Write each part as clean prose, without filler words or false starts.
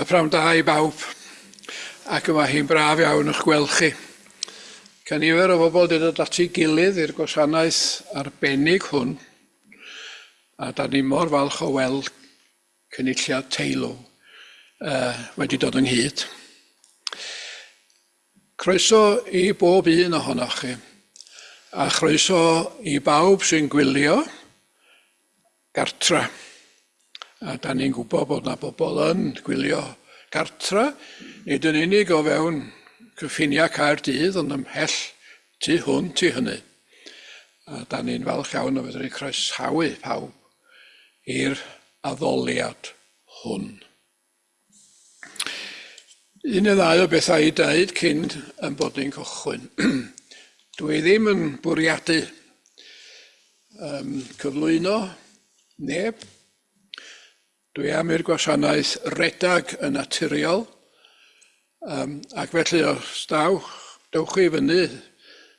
Pnawn da i bawb, ac mae hi'n braf iawn eich gweld chi. Cael nifer o bobl wedi dod at ei gilydd i'r gwasanaeth arbennig hwn, a da ni mor falch o weld cynulliad teilwng wedi dod ynghyd. Croeso i bob un ohonoch chi, a chroeso i bawb sy'n gwylio gartra. A da ni'n gwybod bod na bobl yn gwylio gartra, nid yn unig o fewn cyffiniau Caerdydd, ond ymhell tu hwnt i hynny. A da ni'n falch iawn o fedru croesawu pawb i'r addoliad hwn. Un neu ddau o bethau i ddeud cyn ein bod ni'n cychwyn. Dwi ddim yn bwriadu um, cyflwyno neb. Dwi am i'r gwasanaeth redag yn naturiol, um, ac felly os daw, dewch chi i fyny,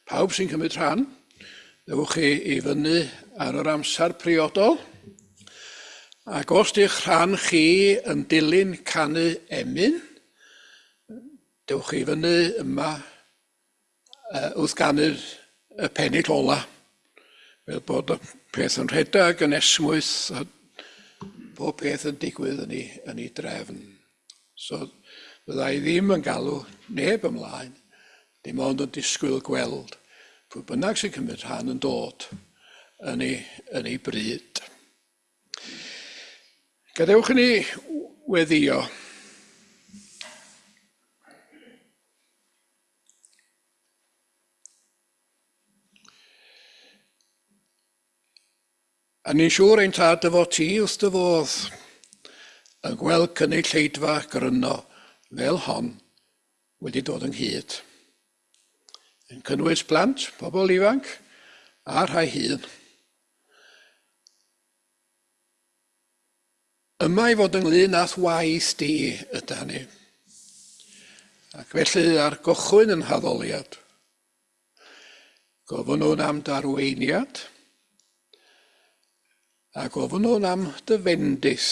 pawb sy'n cymryd rhan, dewch chi i fyny ar yr amser priodol. Ac os di'ch rhan chi yn dilyn canu emyn, dewch chi fyny yma wrth ganu'r y pennill ola, fel bod y peth yn rhedeg yn esmwyth a pob peth yn digwydd yn ei, yn ei drefn. So, fydda i ddim yn galw neb ymlaen, dim ond yn disgwyl gweld pwy bynnag sy'n cymryd rhan yn dod yn ei, yn ei bryd. Gadewch i ni weddio. A ni'n siŵr ein tad dy fod ti wrth dy fodd yn gweld cynulleidfa gryno fel hon wedi dod ynghyd. Yn cynnwys plant, pobl ifanc a rhai hŷn. Yma i fod ynglyn â'th waith di yda ni. Ac felly ar gychwyn yn haddoliad, Gofynnwn am dy arweiniad, a gofynnwn am dy fendith.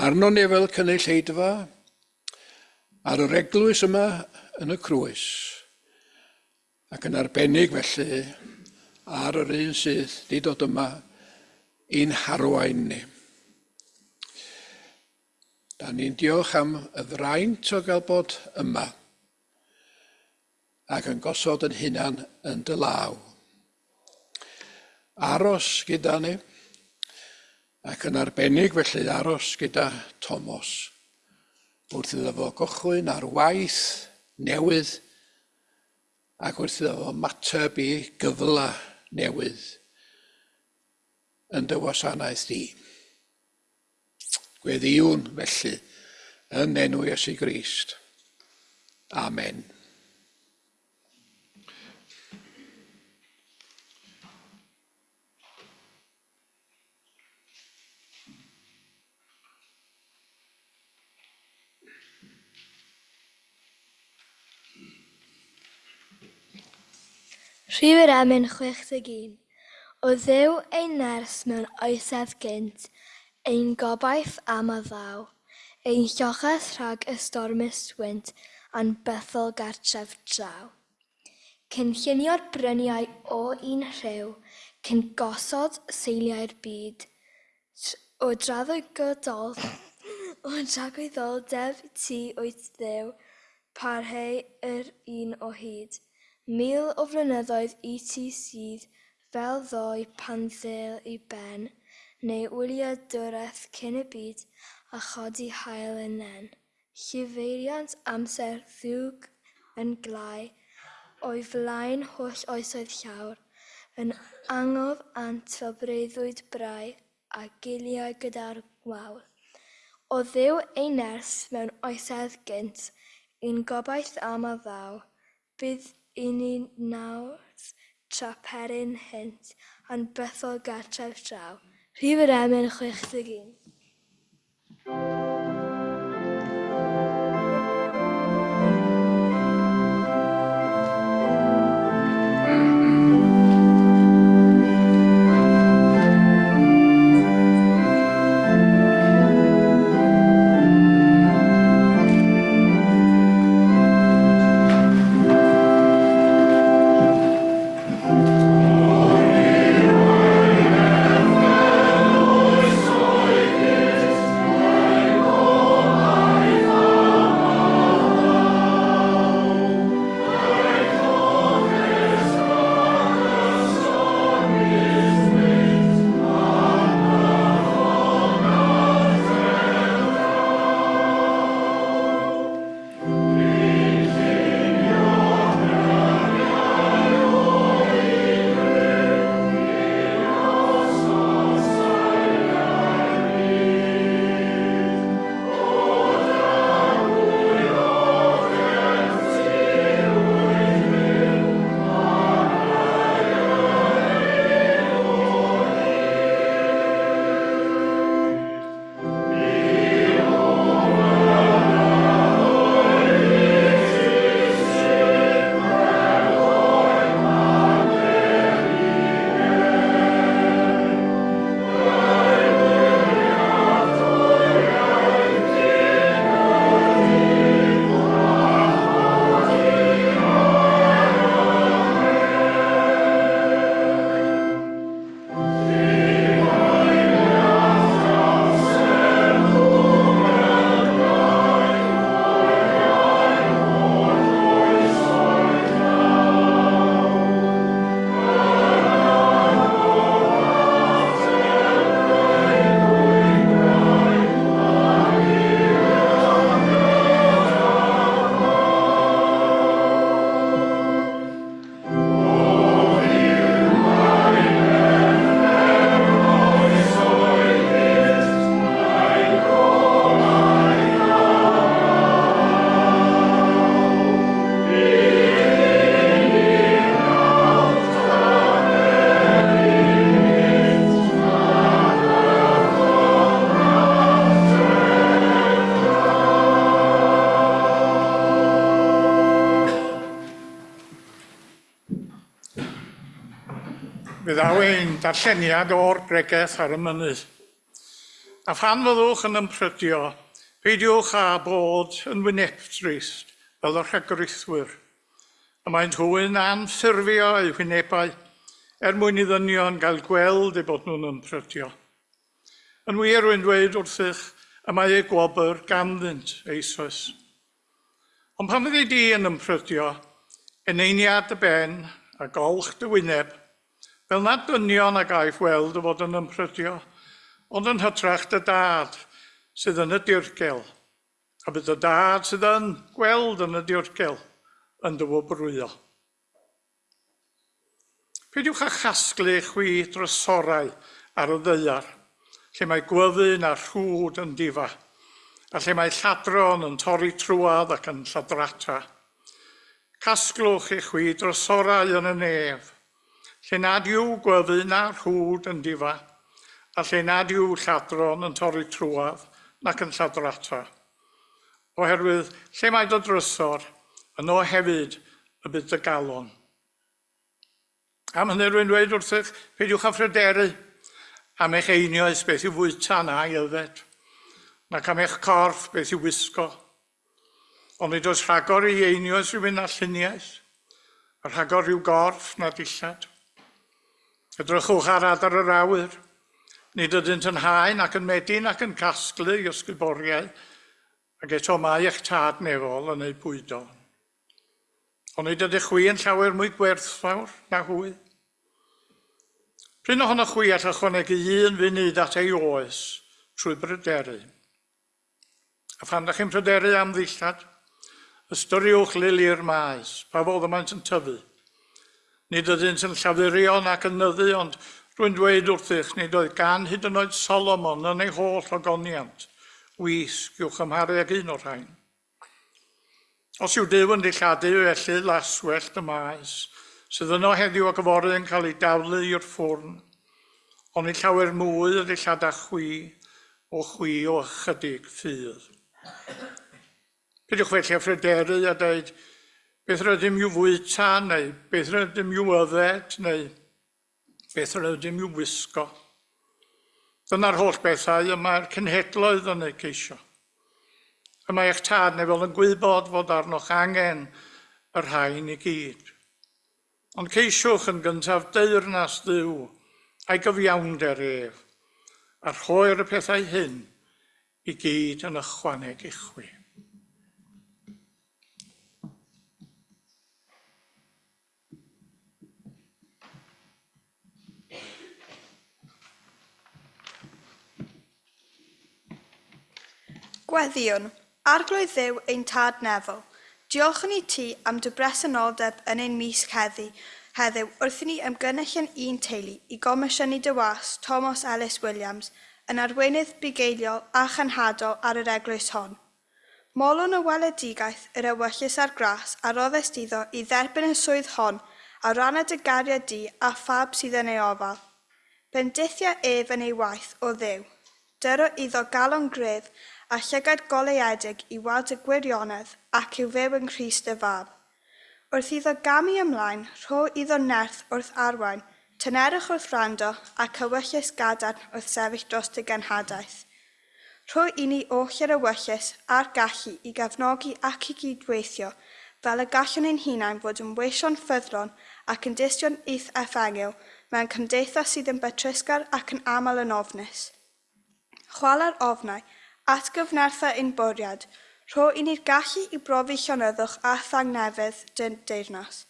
Arnon ni fel cynulleidfa, ar yr eglwys yma yn y Crwys, ac yn arbennig felly ar yr un sydd wedi dod yma i'n harwain ni. Da ni'n diolch am y fraint o gael bod yma ac yn gosod yn hunan yn dy law. Aros gyda ni, ac yn arbennig felly aros gyda Tomos, wrth iddo fo gychwyn ar waith newydd ac wrth iddo fo ymateb i gyfle newydd yn dy wasanaeth di. Gweddïwn, felly, yn enw Iesu Grist. Amen. Rhif yr emyn 61. O Dduw ein nerth mewn oesedd gynt, ein gobaith am a ddaw, ein lloches rhag y stormus wynt a'n bythol gartref draw. Cyn llunio'r bryniau o un rhyw, cyn gosod seiliau'r byd, O draddogydol, o dragwyddoldeb ti wyt Dduw, parhau yr un o hyd. 1000 o flynyddoedd i ti sydd fel ddoe pan ddêl i ben, neu wyliadwraeth cyn y byd a chodi haul yn nen. Llifeiriant amser ddwg yn glau o'i flaen holl oesoedd llawr, yn angof ant fel breuddwyd brau a giliau gyda'r gwawr. O Dduw ei nerth mewn oesedd gynt, un gobaith am a ddaw, bydd i ni nawr tra peryn hynt, a'n bythol gartref draw. Rhif yr emyn 61. Fe ddaw ein darlleniad o'r bregeth ar y mynydd. A phan fyddwch yn ymprydio, peidiwch â bod yn wynebdrist fel y rhagrithwyr. Y maent hwy'n anffurfio eu hwynebau er mwyn i ddynion gael gweld eu bod nhw'n ymprydio. Yn wir, rwy'n dweud wrthych, y mae eu gwobr ganddynt eisoes. Ond pan fyddi di yn ymprydio, eneiniad dy ben a golch dy wyneb, fel nad dynion a gaiff weld dy fod yn ymprydio, ond yn hytrach dy dad sydd yn y dirgel, a bydd dy dad sydd yn gweld yn y dirgel yn dy wobrwyo. Peidiwch â chasglu chwi drysorau ar y ddaear, lle mae gwyfyn a rhwd yn difa, a lle mae lladron yn torri trwodd ac yn lladrata. Casglwch i chwi drysorau yn y nef, lle nad yw gwyfyn a rhwd yn difa, a lle nad yw lladron yn torri trwodd nac yn lladrata. Oherwydd lle mae dy drysor, yno hefyd y bydd dy galon. Am hynny rwy'n dweud wrthych, peidiwch â phryderu am eich einioes beth i'w fwyta na'i yfed, nac am eich corff beth i'w wisgo. Ond nid oes rhagor i einioes rhywun na lluniaeth, a rhagor rhyw gorff na dillad. Edrychwch ar adar yr awyr. Nid ydynt yn hau nac yn medi nac yn casglu i ysguboriau, ac eto mae eich tad nefol yn eu bwydo. Ond nid ydych chwi yn llawer mwy gwerthfawr na hwy. Prin ohonoch chwi all ychwanegu un funud at ei oes trwy bryderu. A phan ydych chi'n pryderu am ddillad, ystyriwch lili'r maes, pa fodd y maent yn tyfu. Nid ydynt yn llafurio nac yn nyddu, ond rwy'n dweud wrthych, nid oedd gan hyd yn oed Solomon yn ei holl ogoniant wisg i'w chymharu ag un o'r rhain. Os yw Duw yn dilladu felly laswellt y maes, sydd yno heddiw ac yfory yn cael ei daflu i'r ffwrn, onid llawer mwy y dillada chwi, o chwi o ychydig ffydd. Peidiwch felly â phryderu a dweud, beth rydym i'w fwyta, neu beth rydym i'w yfed, neu Beth rydym i'w wisgo? Dyna'r holl bethau y mae'r cenhedloedd yn eu ceisio. Y mae eich tad nefol yn gwybod fod arnoch angen y rhain i gyd. Ond ceisiwch yn gyntaf deyrnas Dduw a'i gyfiawnder ef, a rhoir y pethau hyn i gyd yn ychwaneg i chwi. Gweddïwn, Arglwydd Dduw ein Tad Nefol, diolchwn i ti am dy bresenoldeb yn ein mysg heddi, heddiw wrth i ni ymgynnull yn un teulu i gomisiynu dy was, Tomos Ellis Williams, yn arweinydd bugeiliol a chenhadol ar yr eglwys hon. Molwn y weledigaeth, yr ewyllys a'r gras a roddest iddo i dderbyn y swydd hon ar ran y dy gariad di a phawb sydd yn ei ofal. Bendithia ef yn ei waith, O Dduw. Dyro iddo galon gref a llygaid goleuedig i weld y gwirionedd ac i'w fyw yng Nghrist dy Fab. Wrth iddo gamu ymlaen, rho iddo nerth wrth arwain, tynerwch wrth wrando, ac ewyllys gadarn wrth sefyll dros dy genhadaeth. Rho i ni oll yr ewyllys a'r gallu i gefnogi ac i gydweithio, fel y gallwn ein hunain fod yn weision ffyddlon ac yn dystion i'th Efengyl mewn cymdeithas sydd yn betrusgar ac yn aml yn ofnus. Chwala'r ofnau, atgyfnertha ein bwriad, rho i ni'r gallu i brofi llonyddwch a thangnefedd dy deyrnas.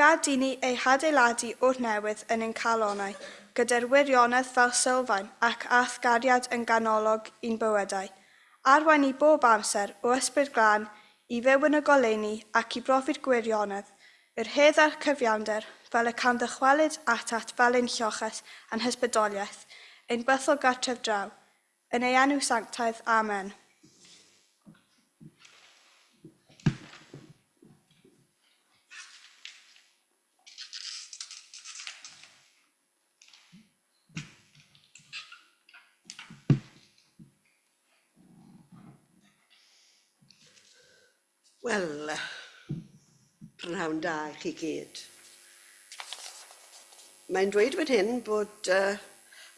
Gad i ni ei hadeiladu o'r newydd yn ein calonnau, gyda'r wirionedd fel sylfaen ac a'th gariad yn ganolog i'n bywydau. Arwain ni bob amser, o Ysbryd Glân, i fyw yn y goleuni ac i brofi'r gwirionedd, yr hedd a'r cyfiawnder, fel y cawn ddychwelyd atat fel ein lloches a'n hysbrydoliaeth, ein bythol gartref draw. Yn ei enw sanctaidd. Amen. Wel, prynhawn da i chi gyd. Mae'n dweud fan hyn bod uh,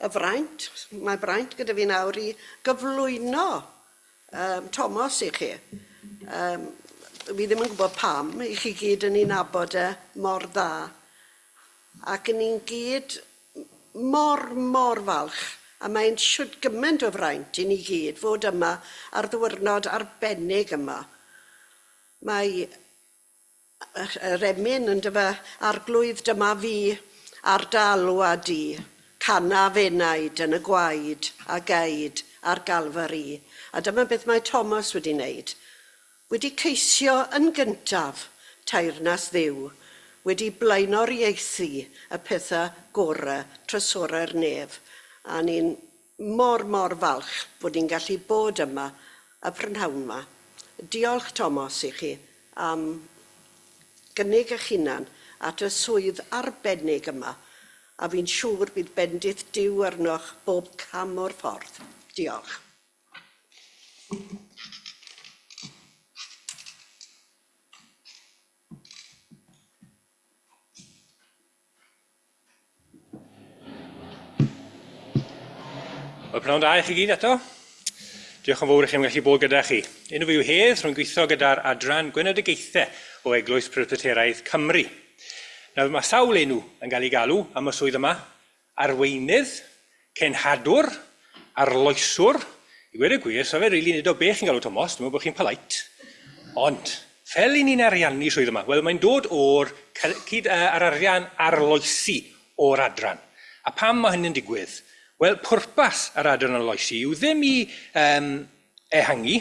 y fraint, mae braint gyda fi nawr i gyflwyno um, Thomas i chi. Um, fi ddim yn gwybod pam, i chi gyd yn ei nabod e mor dda. Ac yn ni'n gyd mor, mor falch, a mae'n siwt gymaint o fraint i ni gyd fod yma ar ddiwrnod arbennig yma. Mae yr emyn yndyfe, Arglwydd dyma fi, ar dy alwad di, canaf enaid yn y gwaed a gaed ar Galfari. A dyma beth mae Thomas wedi wneud. Wedi ceisio yn gyntaf teyrnas Dduw, wedi blaenoriaethu y pethau gorau, trysorau'r nef. A ni'n mor, mor falch bod ni'n gallu bod yma y prynhawn 'ma. Diolch, Tomos, i chi am gynnig eich hunan at y swydd arbennig yma, a fi'n siŵr bydd bendith Duw arnoch bob cam o'r ffordd. Diolch. Wel, pnawn da i chi gyd eto. Diolch yn fawr i chi am gallu bod gyda chi. Enw fi yw Hedd, rwy'n gweithio gyda'r adran Gwenedigaethau o Eglwys Presbyteraidd Cymru. Nawr, mae sawl enw yn cael ei galw am y swydd yma. Arweinydd, cenhadwr, arloeswr. I gweud y gwir, so fe rili nid o be chi'n galw Tomos, dwi'n meddwl bod chi'n polite. Ond, fel i ni'n ariannu swydd yma, wel mae'n dod o'r cyd ar arian arloesi o'r adran. A pam mae hynny'n digwydd? Wel, pwrpas yr adran arloesi yw ddim i um, ehangu,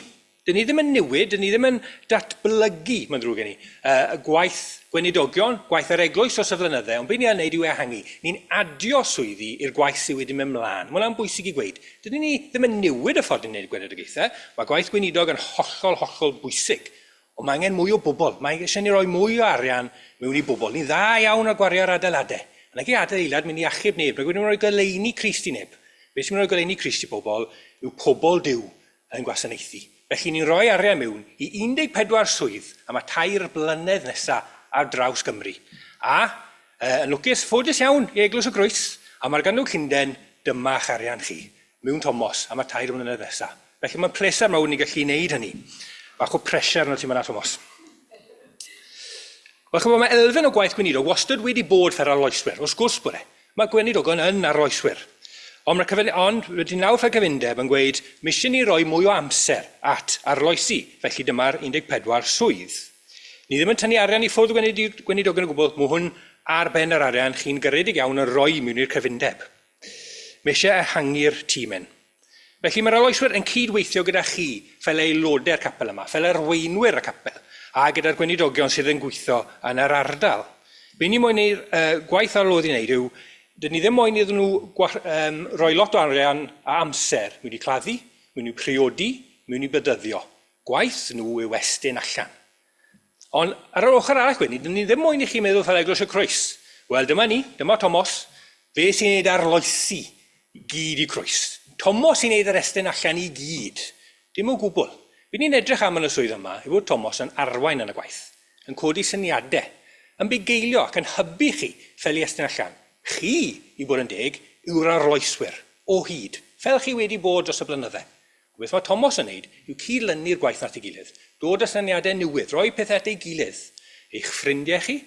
Dyn ni ddim yn newid, dyn ni ddim yn datblygu, mae'n ddrwg gen i, y gwaith gweinidogion, gwaith yr eglwys dros y flynydde, ond be ni yn neud yw ehangu. Ni'n adio swyddi i'r gwaith sydd wedi mynd mlaen. Mae hwnna'n bwysig i gweud. Dydyn ni ddim yn newid y ffordd ni'n neud gweinidogaethau. Mae gwaith gweinidog yn hollol, hollol bwysig. Ond mae angen mwy o bobl. Mae eisiau ni roi mwy o arian mewn i bobl. Ni'n dda iawn ar gwario ar adeiladau. Ond nag adeilad mynd i achub neb. Nag ydyn ni'n rhoi goleuni Crist i neb. Be sy'n mynd i roi goleuni Crist i bobl yw pobl Duw yn gwasanaethu. Felly ni'n rhoi arian mewn i 14 swydd am y tair blynedd nesa ar draws Gymru. A, yn lwcus, ffodus iawn i Eglwys y Groes a Margannwg Llundain, dyma'ch arian chi, mewn Tomos, am y tair blynedd nesa. Felly mae'n pleser mawr ni gallu neud hynny. Bach o pressure arno ti fan'na, Tomos. Wel, ch'mod, mae elfen o gwaith gweinidog wastad wedi bod fel arloeswyr, wrth gwrs bod e. Mae gweinidogion yn arloeswyr. Ond mae'r cyfun, ond rydyn nawr fel cyfundeb yn gweud, mae eisiau ni roi mwy o amser at arloesi, felly dyma'r 14 swydd. Ni ddim yn tynnu arian i ffwrdd gweinidogion o gwbl, mae hwn ar ben yr arian chi'n garedig iawn yn rhoi mewn i'r cyfundeb. Mae eisiau ehangu'r tîm hyn. Felly mae'r arloeswyr yn cyd-weithio gyda chi fel aelodau'r capel yma, fel arweinwyr y capel, a gyda'r gweinidogion sydd yn gweithio yn yr ardal. Be ni moyn i'r uh, gwaith ar ôl i wneud yw, dyn ni ddim moyn iddyn nhw um, roi lot o arian a amser mewn i claddu, mewn i priodi, mewn i bydyddio. Gwaith nhw yw estyn allan. Ond ar yr ochr arall wedyn, dyn ni ddim moyn i chi meddwl fel Eglwys y Croes. Wel, dyma ni, dyma Tomos, fe sy'n neud arloesi i gyd i Croes. Tomos sy'n neud yr estyn allan i gyd. Dim o gwbl. Be ni'n edrych am yn y swydd yma yw bod Tomos yn arwain yn y gwaith, yn codi syniadau, yn bugeilio ac yn hybu chi fel i estyn allan. Chi, i bod yn deg, yw'r arloeswyr, o hyd, fel chi wedi bod dros y blynydde. Ond beth mae Tomos yn wneud yw cyd-lynu'r gwaith at ei gilydd, dod â syniadau newydd, rhoi pethau at ei gilydd, eich ffrindiau chi,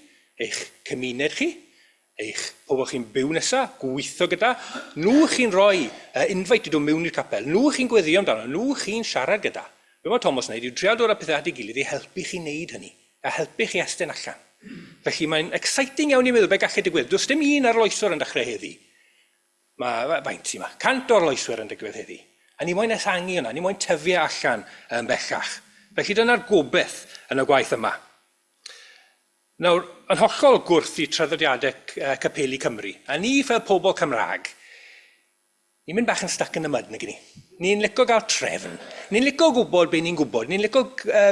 eich cymuned chi, eich pobl chi'n byw nesa, gweithio gyda, nhw chi'n rhoi uh, invite i dod mewn i'r capel, nhw chi'n gweddio amdano, nhw chi'n siarad gyda. Be mae Tomos yn wneud yw trial dod â pethau at ei gilydd i helpu chi wneud hynny, a helpu chi estyn allan. Felly mae'n exciting iawn i meddwl beth gallai digwydd. Does dim un arloeswr yn dechrau heddi. Mae, faint sy 'ma? 100 o arloeswyr yn digwydd heddi. A ni moyn ehangu hwnna, ni moyn tyfu e allan yn bellach. Felly dyna'r gobaith yn y gwaith yma. Nawr, yn hollol gwrth i traddodiadau capeli Cymru, a ni fel pobl Cymraeg, ni'n mynd bach yn stuck in the mud, nag 'yn ni? Ni'n lico gael trefn. Ni'n lico gwybod be ni'n gwybod. Ni'n lico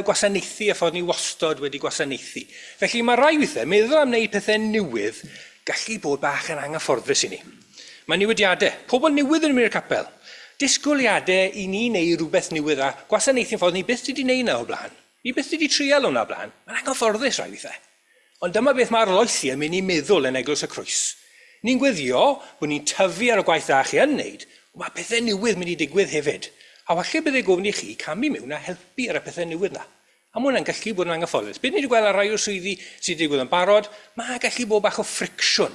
gwasanaethu y ffordd ni wastod wedi gwasanaethu. Felly mae rai weithiau, meddwl am wneud pethau newydd, gallu bod bach yn anghyfforddus i ni. Mae newidiadau, pobl newydd yn mynd i'r capel, disgwyliadau i ni wneud rhywbeth newydd a gwasanaethu'n ffordd ni byth wedi wneud 'na o'r blaen. Ni byth wedi trial hwnna o'r blaen. Mae'n anghyfforddus rai weithiau. Ond dyma beth mae arloesi yn mynd i meddwl yn Eglwys y Croes. Ni'n gweddio bod ni'n tyfu ar y gwaith dda chi yn wneud, ond mae pethau newydd mynd i digwydd hefyd. A falle bydd ei gofyn i chi camu mewn a helpu ar y pethau newydd 'na. A mae hwnna'n gallu bod yn anghyfforddus. Beth ni wedi gweld ar rai o'r swyddi sydd wedi digwydd yn barod, mae gallu bod bach o fricsiwn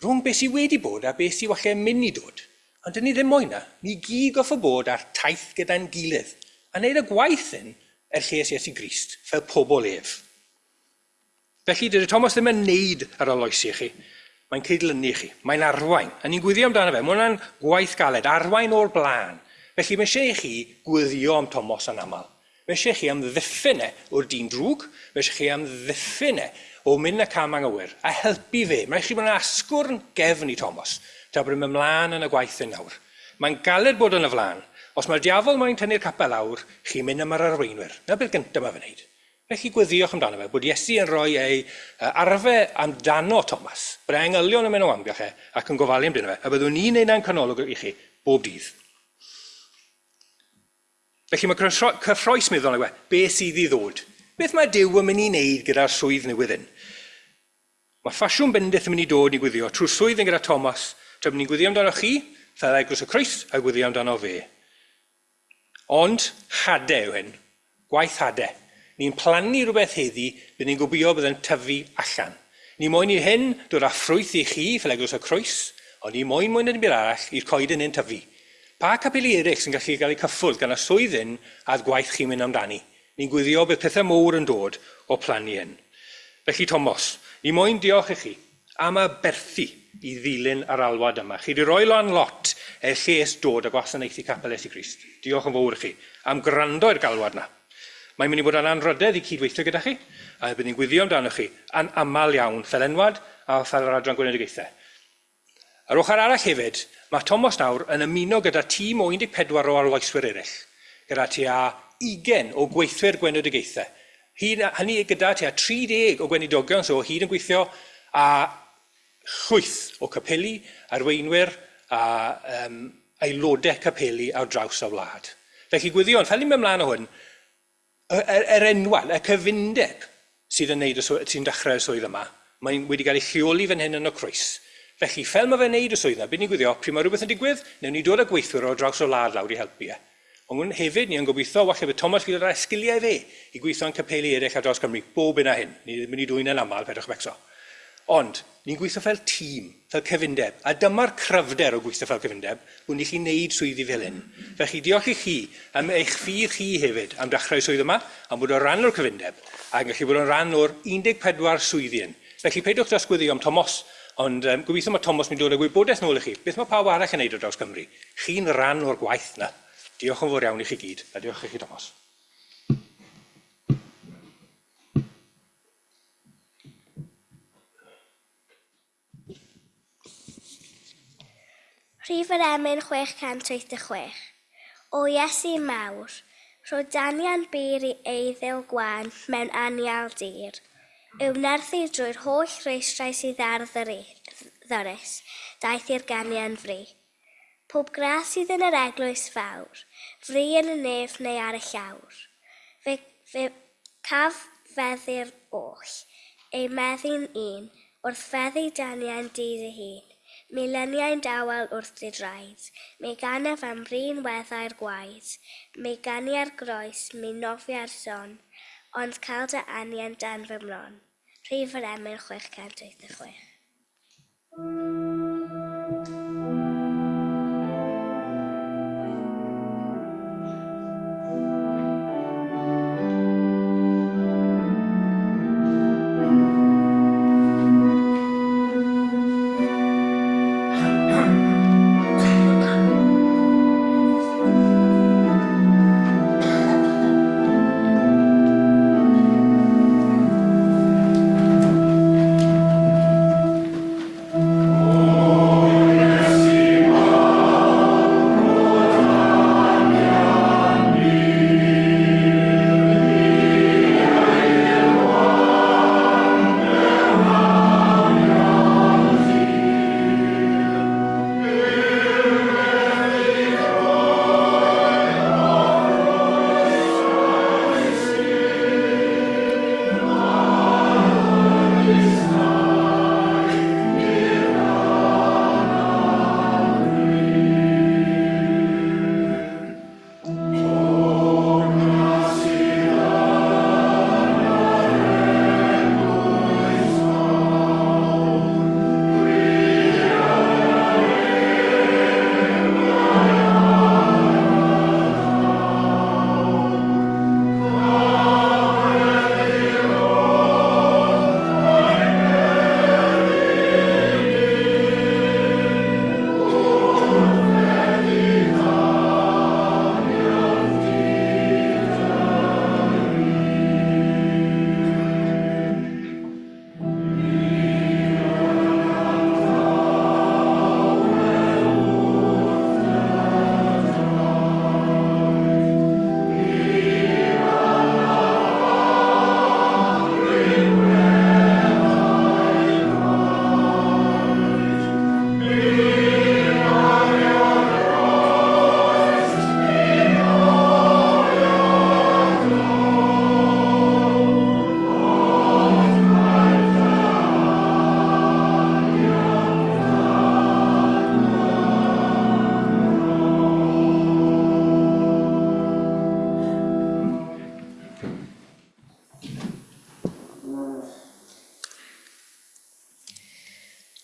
rhwng beth sydd wedi bod a beth sydd falle yn mynd i dod. Ond dyn ni ddim moyn 'na. Ni gyd gorfod bod ar taith gyda'n gilydd a wneud y gwaith hyn er lles Iesu Grist, fel pobl ef. Felly, dydy Thomas ddim yn neud yr aloesi i chi. Mae'n cydlynu chi. Mae'n arwain. A ni'n gwyddio amdano fe. Mae hwnna'n gwaith galed. Arwain o'r blaen. Felly, mae eisiau i chi gwyddio am Thomas yn aml. Mae eisiau i chi amddiffyn e o'r dyn drwg. Mae eisiau chi amddiffyn e o mynd y cam anghywir a helpu fe. Mae eisiau chi bod yn asgwrn gefn i Thomas tra bod e'n mynd mlaen yn y gwaith hyn nawr. Mae'n galed bod yn y flaen. Os mae'r diafol moyn tynnu'r capel lawr, chi'n mynd am yr arweinwyr. 'Na beth gyntaf mae fe'n neud. Felly gweddïwch amdano fe, bod Iesu yn rhoi ei arfe amdano Thomas, bod ei angylion yn mynd o amgylch e ac yn gofalu amdano fe, a byddwn ni'n neud na'n canolog i chi bob dydd. Felly mae cyffroes meddwl nag yw e, beth sydd i ddod? Beth mae Duw yn mynd i wneud gyda'r swydd newydd hyn? Mae ffasiwn bendith yn mynd i dod i gwyddio trwy'r swydd yn gyda Thomas, tra bod ni'n gwyddio amdano chi, fel Eglwys y Croes, a gwyddio amdano fe. Ond hade yw hyn. Gwaith hade. Ni'n plannu rhywbeth heddi, bydd ni'n gobeithio bydd yn tyfu allan. Ni moyn i hyn dod â ffrwyth i chi, fel Eglwys y Croes, ond ni moyn mwy na dim byd arall i'r coeden hyn tyfu. Pa capeli eraill sy'n gallu gael eu cyffwrdd gan y swydd hyn a'r gwaith chi'n mynd amdani? Ni'n gwyddio bydd pethau mowr yn dod o plannu hyn. Felly Tomos, ni moyn diolch i chi am aberthu i ddilyn yr alwad yma. Chi 'di roi lan lot er lles dod a gwasanaethu Capel Iesu Grist. Diolch yn fowr i chi am gwrando i'r galwad 'na. Mae'n mynd i bod yn anrhydedd i cyd-weithio gyda chi, a bydd ni'n gweddio amdanoch chi yn aml iawn fel enwad a fel yr Adran Gweledigaethau. Yr ochr arall hefyd, mae Tomos nawr yn ymuno gyda tîm o 14 o arloeswyr eraill, gyda tua 20 o gweithwyr gwenodigaethau, hyd, hynny gyda tua 30 o gweinidogion sydd o hyd yn gweithio, a llwyth o capeli, arweinwyr a um, aelodau capeli ar draws y wlad. Felly gwyddion, fel ni'n mynd ymlaen o hwn, Yr, yr enwad, y cyfundeb sydd yn neud y swy- sy'n dechrau y swydd yma, mae'n wedi cael ei lleoli fan hyn yn y croes. Felly, fel mae fe'n neud y swydd yna, be ni'n gwyddio, pryd mae rhywbeth yn digwydd, newn ni dod â gweithwyr o draws y wlad lawr i helpu e. Ond hefyd, ni yn gobeithio, walle bydd Thomas gyda sgiliau fe i gweithio yn capeli eraill ar draws Cymru, bob hyn a hyn. Ni ddim yn mynd i dwyn e'n aml, peidiwch becso. Ond, ni'n gweithio fel tîm, fel cyfundeb, a dyma'r cryfder o gweithio fel cyfundeb, bod ni'n gallu neud swyddi fel hyn. Felly, diolch i chi am eich ffydd chi hefyd am dechrau swydd yma, am bod yn rhan o'r cyfundeb, ac yn gallu bod yn rhan o'r 14 swyddi hyn. Felly, peidiwch dros gweddio am Tomos, ond um, gobeithio mae Tomos mynd i dod â gwybodaeth nôl i chi. Beth mae pawb arall yn neud ar draws Cymru? Chi'n rhan o'r gwaith 'na. Diolch yn fawr iawn i chi gyd, a diolch i chi Tomos. Rhif yr emyn 686. O Iesu mawr, rho danian bur i eiddil gwan mewn anial dir, i'w nerthu drwy'r holl rwystrau sydd ar ddyrys, daeth i'r ganian fri. Pob gras sydd yn yr eglwys fawr, fri yn y nef neu ar y llawr. Fe, fe caf feddu'r oll, eu meddu'n un, wrth feddu daniau'n dydd ei hun. Mi lyniai'n dawel wrth dy draed, mi ganaf am rin weddau'r gwaed, mi gania'r groes, mi nofia'r son, ond cael dy anian dan fy mron. Rhif yr emyn 686.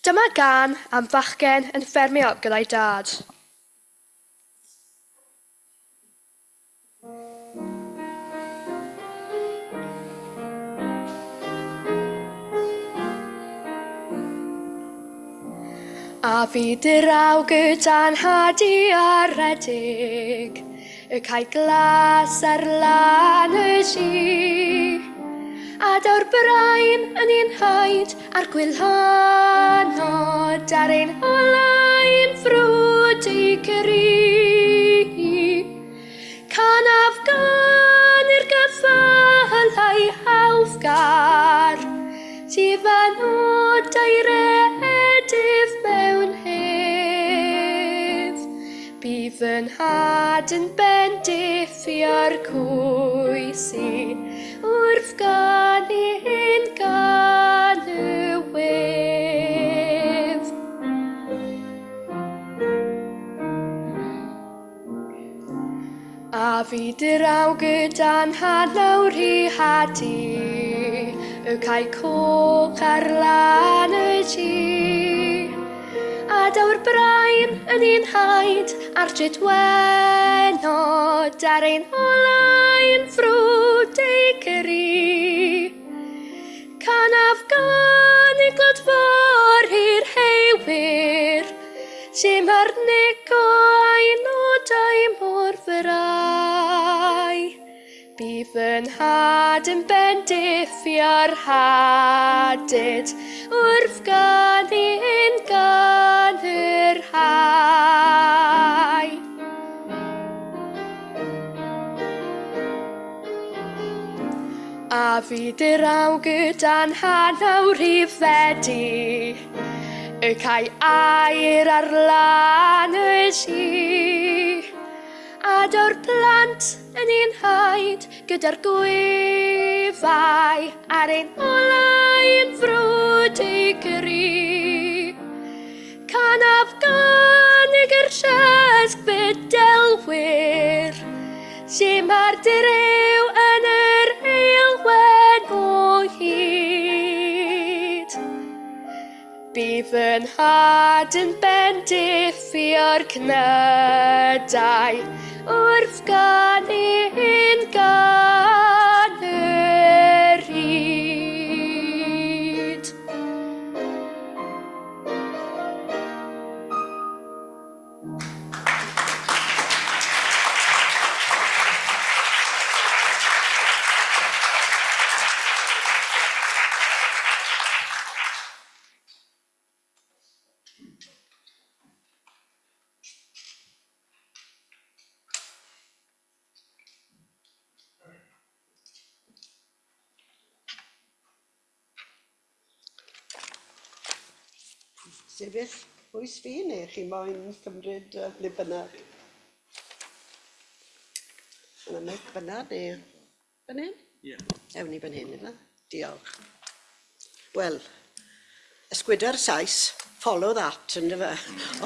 Dyma gân am fachgen yn ffermio gyda'i dad. A fi draw gyda'n nhad i aredig, y cae glas ar lan y lli. A daw'r brain yn ein haid a'r gwylhanod ar ein holau'n frwd eu cri. Canaf gan i'r gyffalau hawddgar, Difanodau redyf mewn hedd. Bu fy nhad yn bendithio'r cwysi wrth ganu hyn gan y wedd. A fi draw gyda'n nhad nawr i hadu y cae coch ar lan y tŷ. A daw'r brain yn un haid a'r drudwennod ar ein holau'n frwd eu cri. Canaf gan i glodfor i'r heiwyr, sy'n arnigo a'i nodau mor frau. Bu fy nhad yn bendithio'r hadyd wrth ganu'n gan yr hau. A fi draw gyda'n nhad nawr i fedi, y cae aur ar lan y lli. A daw'r plant yn un haid gyda'r gwyfau ar ein olau'n frwd eu gri. Canaf gan y gyrsiasg fydelwyr, lle mae'r drew yn yr heulwen o hyd. Bu fy nhad yn bendithio'r cnydau wrth ganu'n gan yr hyd. Sefyll bwys fi neu chi moyn cymryd uh, ble bynnag? Yna meic fyna neu fan hyn? Ie. Ewn ni fan hyn, yna. Diolch. Wel, ysgwyda'r Sais, follow that, ynddo fe?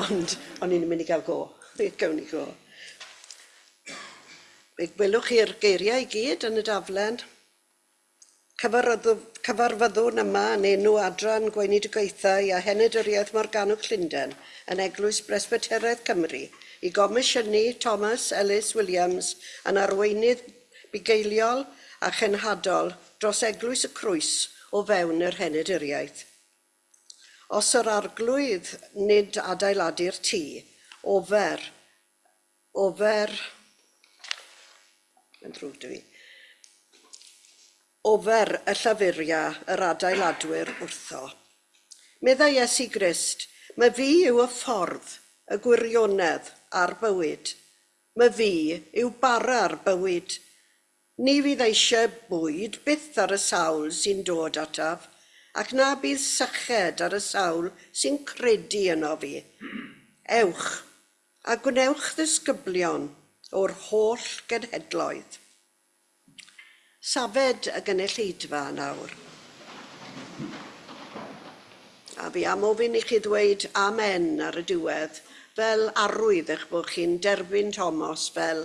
Ond o'n i'n mynd i gael go. Gawn ni go. Fe gwelwch chi'r geiriau i gyd yn y daflen. Cyfarfyddwn yma yn enw Adran Gweinidogaethau a Henaduriaeth Morgannwg Llundain yn Eglwys Bresbyteraidd Cymru i gomisiynu Thomas Ellis Williams yn arweinydd bugeiliol a chenhadol dros Eglwys y Crwys o fewn yr Henaduriaeth. Os yr Arglwydd nid adeiladu'r tŷ, ofer, ofer, mae'n ddrwg 'da fi, ofer y llafuria yr adeiladwyr wrtho. Meddai Iesu Grist, Myfi yw y ffordd, y gwirionedd, a'r bywyd. Myfi yw bara'r bywyd. Ni fydd eisiau bwyd byth ar y sawl sy'n dod ataf, ac na bydd syched ar y sawl sy'n credu ynof fi. Ewch, a gwnewch ddisgyblion o'r holl genhedloedd. Safed y gynulleidfa nawr. A fi am ofyn i chi ddweud amen ar y diwedd fel arwydd eich bod chi'n derbyn Tomos fel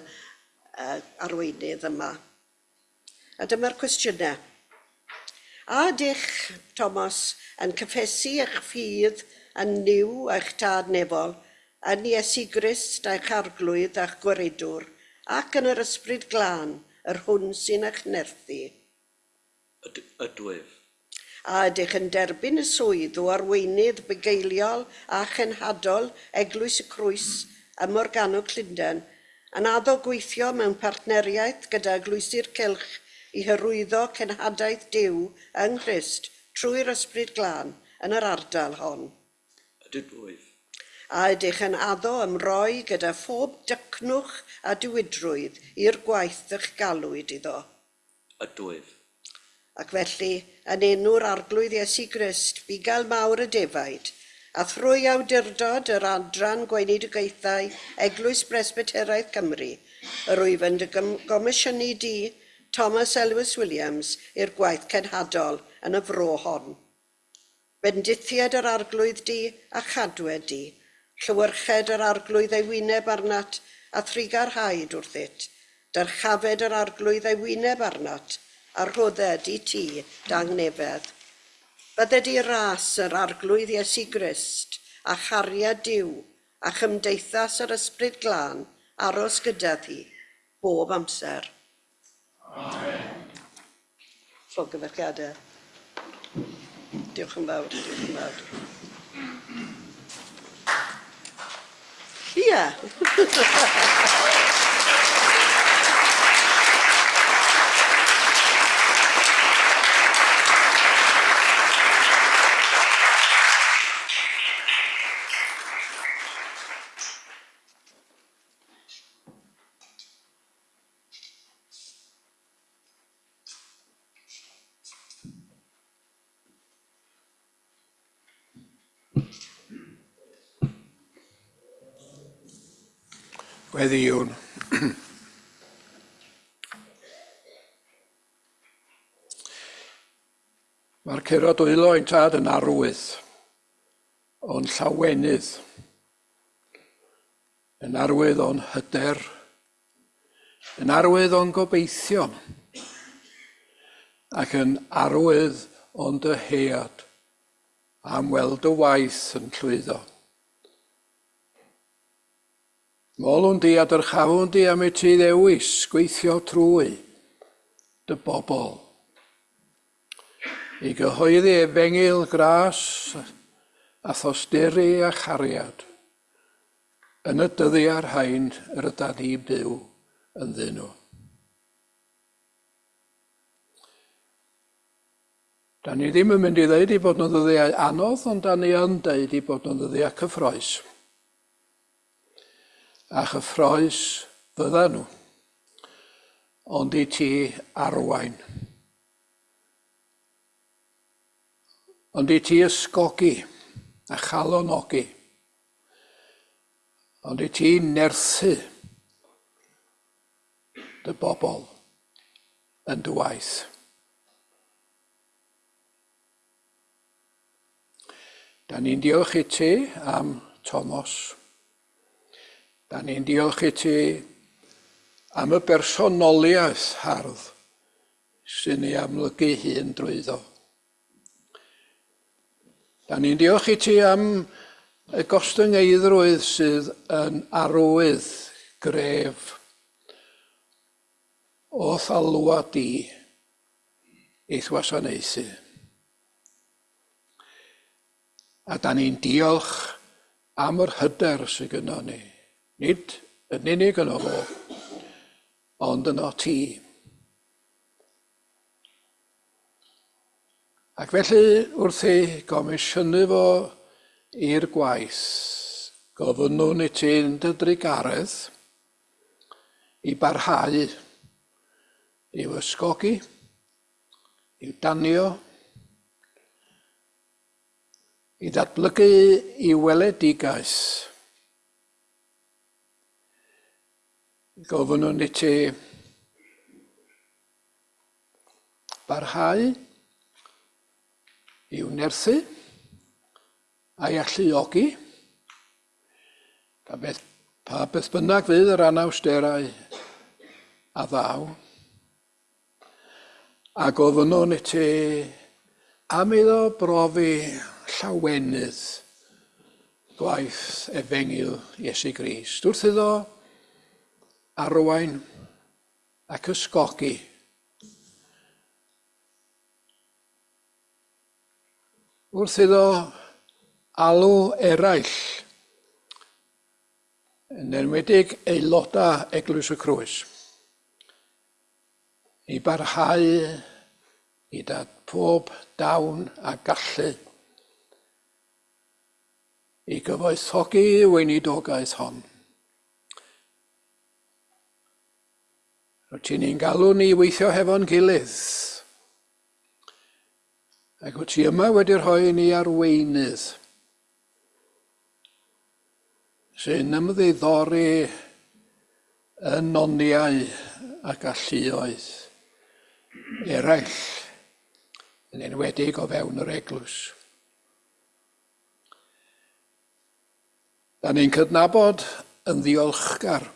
arweinydd yma. A dyma'r cwestiynau. A ydych, Thomas, yn cyffesu eich ffydd yn Nuw a'ch Tad Nefol, yn Iesu Grist a'ch Arglwydd a'ch Gwaredwr, ac yn yr Ysbryd Glân, yr hwn sy'n eich nerthu? Ydwyf. A ydych yn derbyn y swydd o arweinydd bugeiliol a chenhadol Eglwys y Crwys ym Morgannwg Llundain, yn addo gweithio mewn partneriaeth gyda Eglwysi'r Cylch i hyrwyddo cenhadaeth Duw yng Nghrist trwy'r Ysbryd Glân yn yr ardal hon? Ydwyf. A ydych yn addo ymroi gyda phob dycnwch a diwydrwydd i'r gwaith y'ch galwyd iddo? Ydwyf. Ac felly, yn enw'r Arglwydd Iesu Grist, bugail mawr y defaid, a thrwy awdurdod yr Adran Gweinidogaethau Eglwys Bresbyteraidd Cymru, yr wyf yn dy gomisiynu di, Thomas Elwys Williams, i'r gwaith cenhadol yn y fro hon. Bendithied yr Arglwydd di, a chadwed di. Llewyrched yr Arglwydd ei wyneb arnat, a thrugarhaed wrthyt. Dyrchafed yr Arglwydd ei wyneb arnat, a rhodded i ti dangnefedd. Bydded i ras yr Arglwydd Iesu Grist, a chariad Duw, a chymdeithas yr Ysbryd Glân aros gyda thi, bob amser. Amen. Llongyfarchiadau. Diolch yn fawr, diolch yn fawr. Ie. Gweddïwn. Mae'r curo dwylo ein tad yn arwydd o'n llawenydd, yn arwydd o'n hyder, yn arwydd o'n gobeithion, ac yn arwydd o'n dyhead am weld y waith yn llwyddo. Molwn di a dyrchafwn di am i ti ddewis gweithio trwy dy bobl. I gyhoeddi efengyl gras a thosturi a chariad yn y dyddiau rhain yr yda ni byw ynddyn nhw. Da ni ddim yn mynd i ddeud i bod nhw'n ddyddiau anodd, ond da ni yn deud i bod nhw'n ddyddiau cyffroes. A chyffroes fydda nhw, ond i ti arwain. Ond i ti ysgogi a chalonogi. Ond i ti nerthu dy bobl yn dy waith. Da ni'n diolch i ti am Thomas. Da ni'n diolch i ti am y bersonoliaeth hardd sy'n ei amlygu hun drwyddo. Da ni'n diolch i ti am y gostyngeiddrwydd sydd yn arwydd gref o'th alwad di i'th wasanaethu. A da ni'n diolch am yr hyder sydd gynnon ni, nid yn unig yno fo, ond yno ti. Ac felly, wrth ei gomisiynu fo i'r gwaith, gofynnwn i ti yn dy drugaredd i barhau i'w ysgogi, i'w danio, i ddatblygu i weledigaeth. Gofynnwn i ti barhau i'w nerthu a'i alluogi, pa beth, pa beth bynnag fydd yr anawsterau a ddaw. A gofynnwn i ti Am iddo brofi llawenydd gwaith efengyl Iesu Grist, wrth iddo arwain ac ysgogi wrth iddo alw eraill, yn enwedig aelodau Eglwys y Crwys, i barhau gyda pob dawn a gallu i gyfoethogi y weinidogaeth hon. Rwyt ti'n ein galw ni i weithio hefo'n gilydd. Ac wyt ti yma wedi rhoi ni arweinydd sy'n ymddiddori yn noniau a galluoedd eraill, yn enwedig o fewn yr eglwys. Da ni'n cydnabod yn ddiolchgar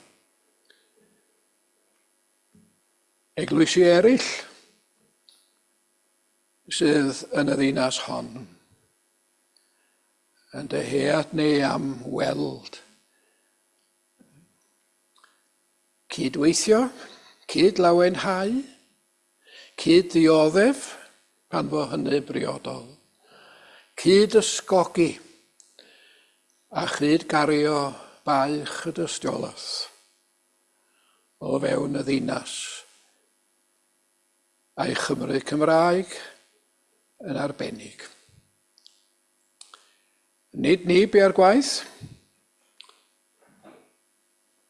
eglwysi eraill sydd yn y ddinas hon yn dyhead ni am weld cydweithio, cyd-lawenhau, cyd-ddioddef pan fo hynny briodol, cyd-ysgogi a chyd-gario baich y dystiolaeth o fewn y ddinas a'i Chymru Cymraeg yn arbennig. Nid ni bia'r gwaith,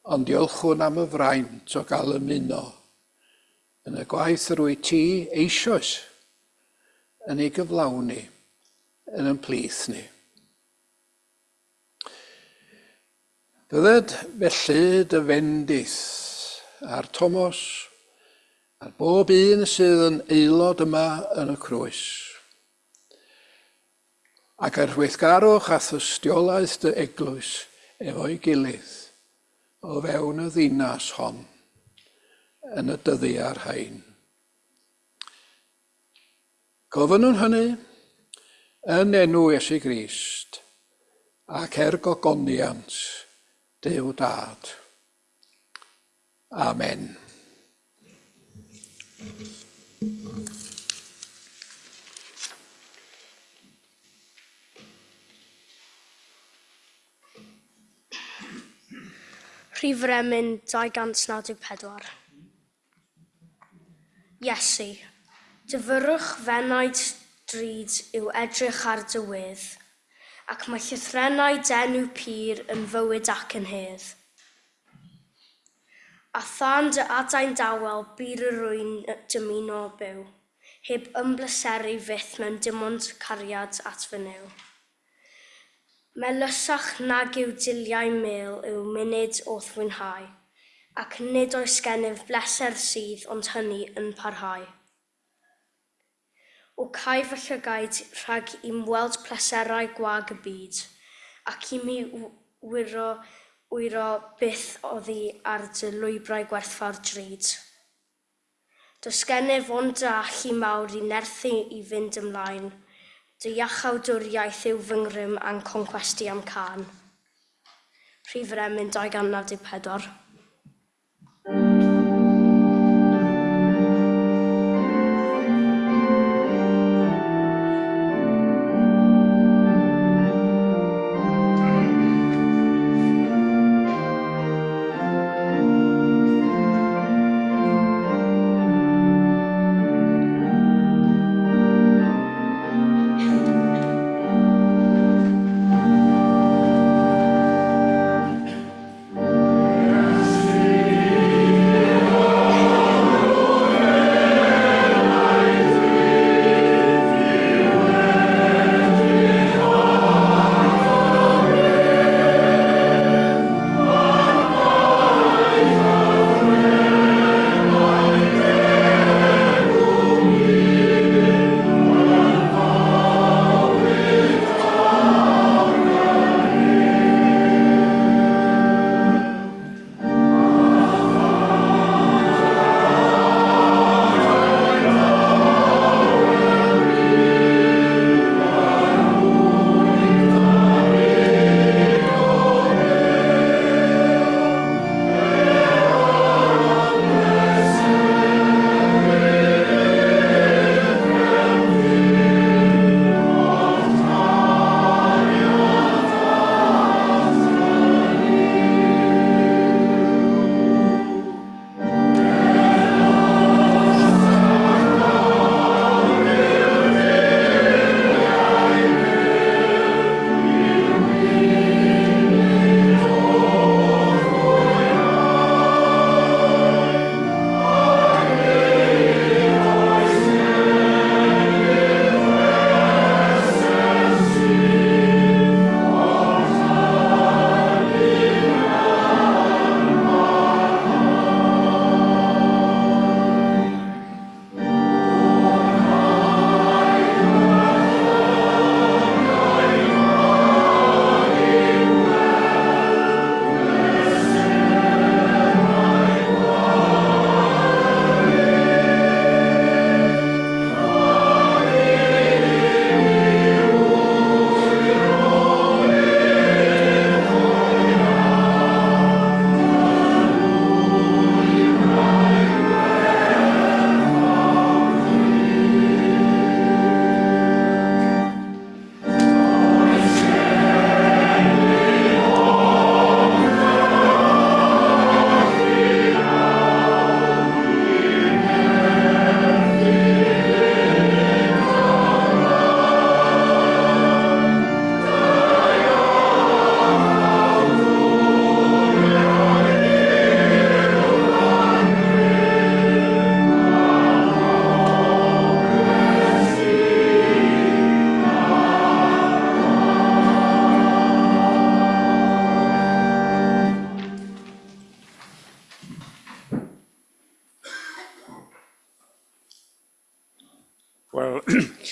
ond diolchwn am y fraint o gael ymuno yn y gwaith yr wyt ti eisoes yn ei gyflawni yn ein plith ni. Bydded felly dy fendith ar Tomos, ar bob un sydd yn aelod yma yn y Crwys, ac ar weithgarwch a thystiolaeth dy eglwys efo'i gilydd o fewn y ddinas hon yn y dyddiau rhain. Gofynnwn hynny yn enw Iesu Grist ac er gogoniant Duw Dad. Amen. Rhif yr emyn 294. Iesu, dyfyrwch f'enaid drud yw edrych ar dy wedd, ac mae llythrennau d'enw pur yn fywyd ac yn hedd. A thân dy adain dawel bur yr wy'n dymuno byw, heb ymbleseru fyth mewn dim ond cariad at fy Nuw. Melysach nag yw diliau mêl yw munud o'th fwynhau, ac nid oes gennyf bleser sydd ond hynny yn parhau. O cau fy llygaid rhag i'm weld pleserau gwag y byd, ac i mi wyro wyro byth oddi ar dy lwybrau gwerthfawr drud. Does gennyf ond dy allu mawr i nerthu i fynd ymlaen, dy iachawdwriaeth yw fy ngrym a'n concwesti a'm cân. Rhif yr emyn 294.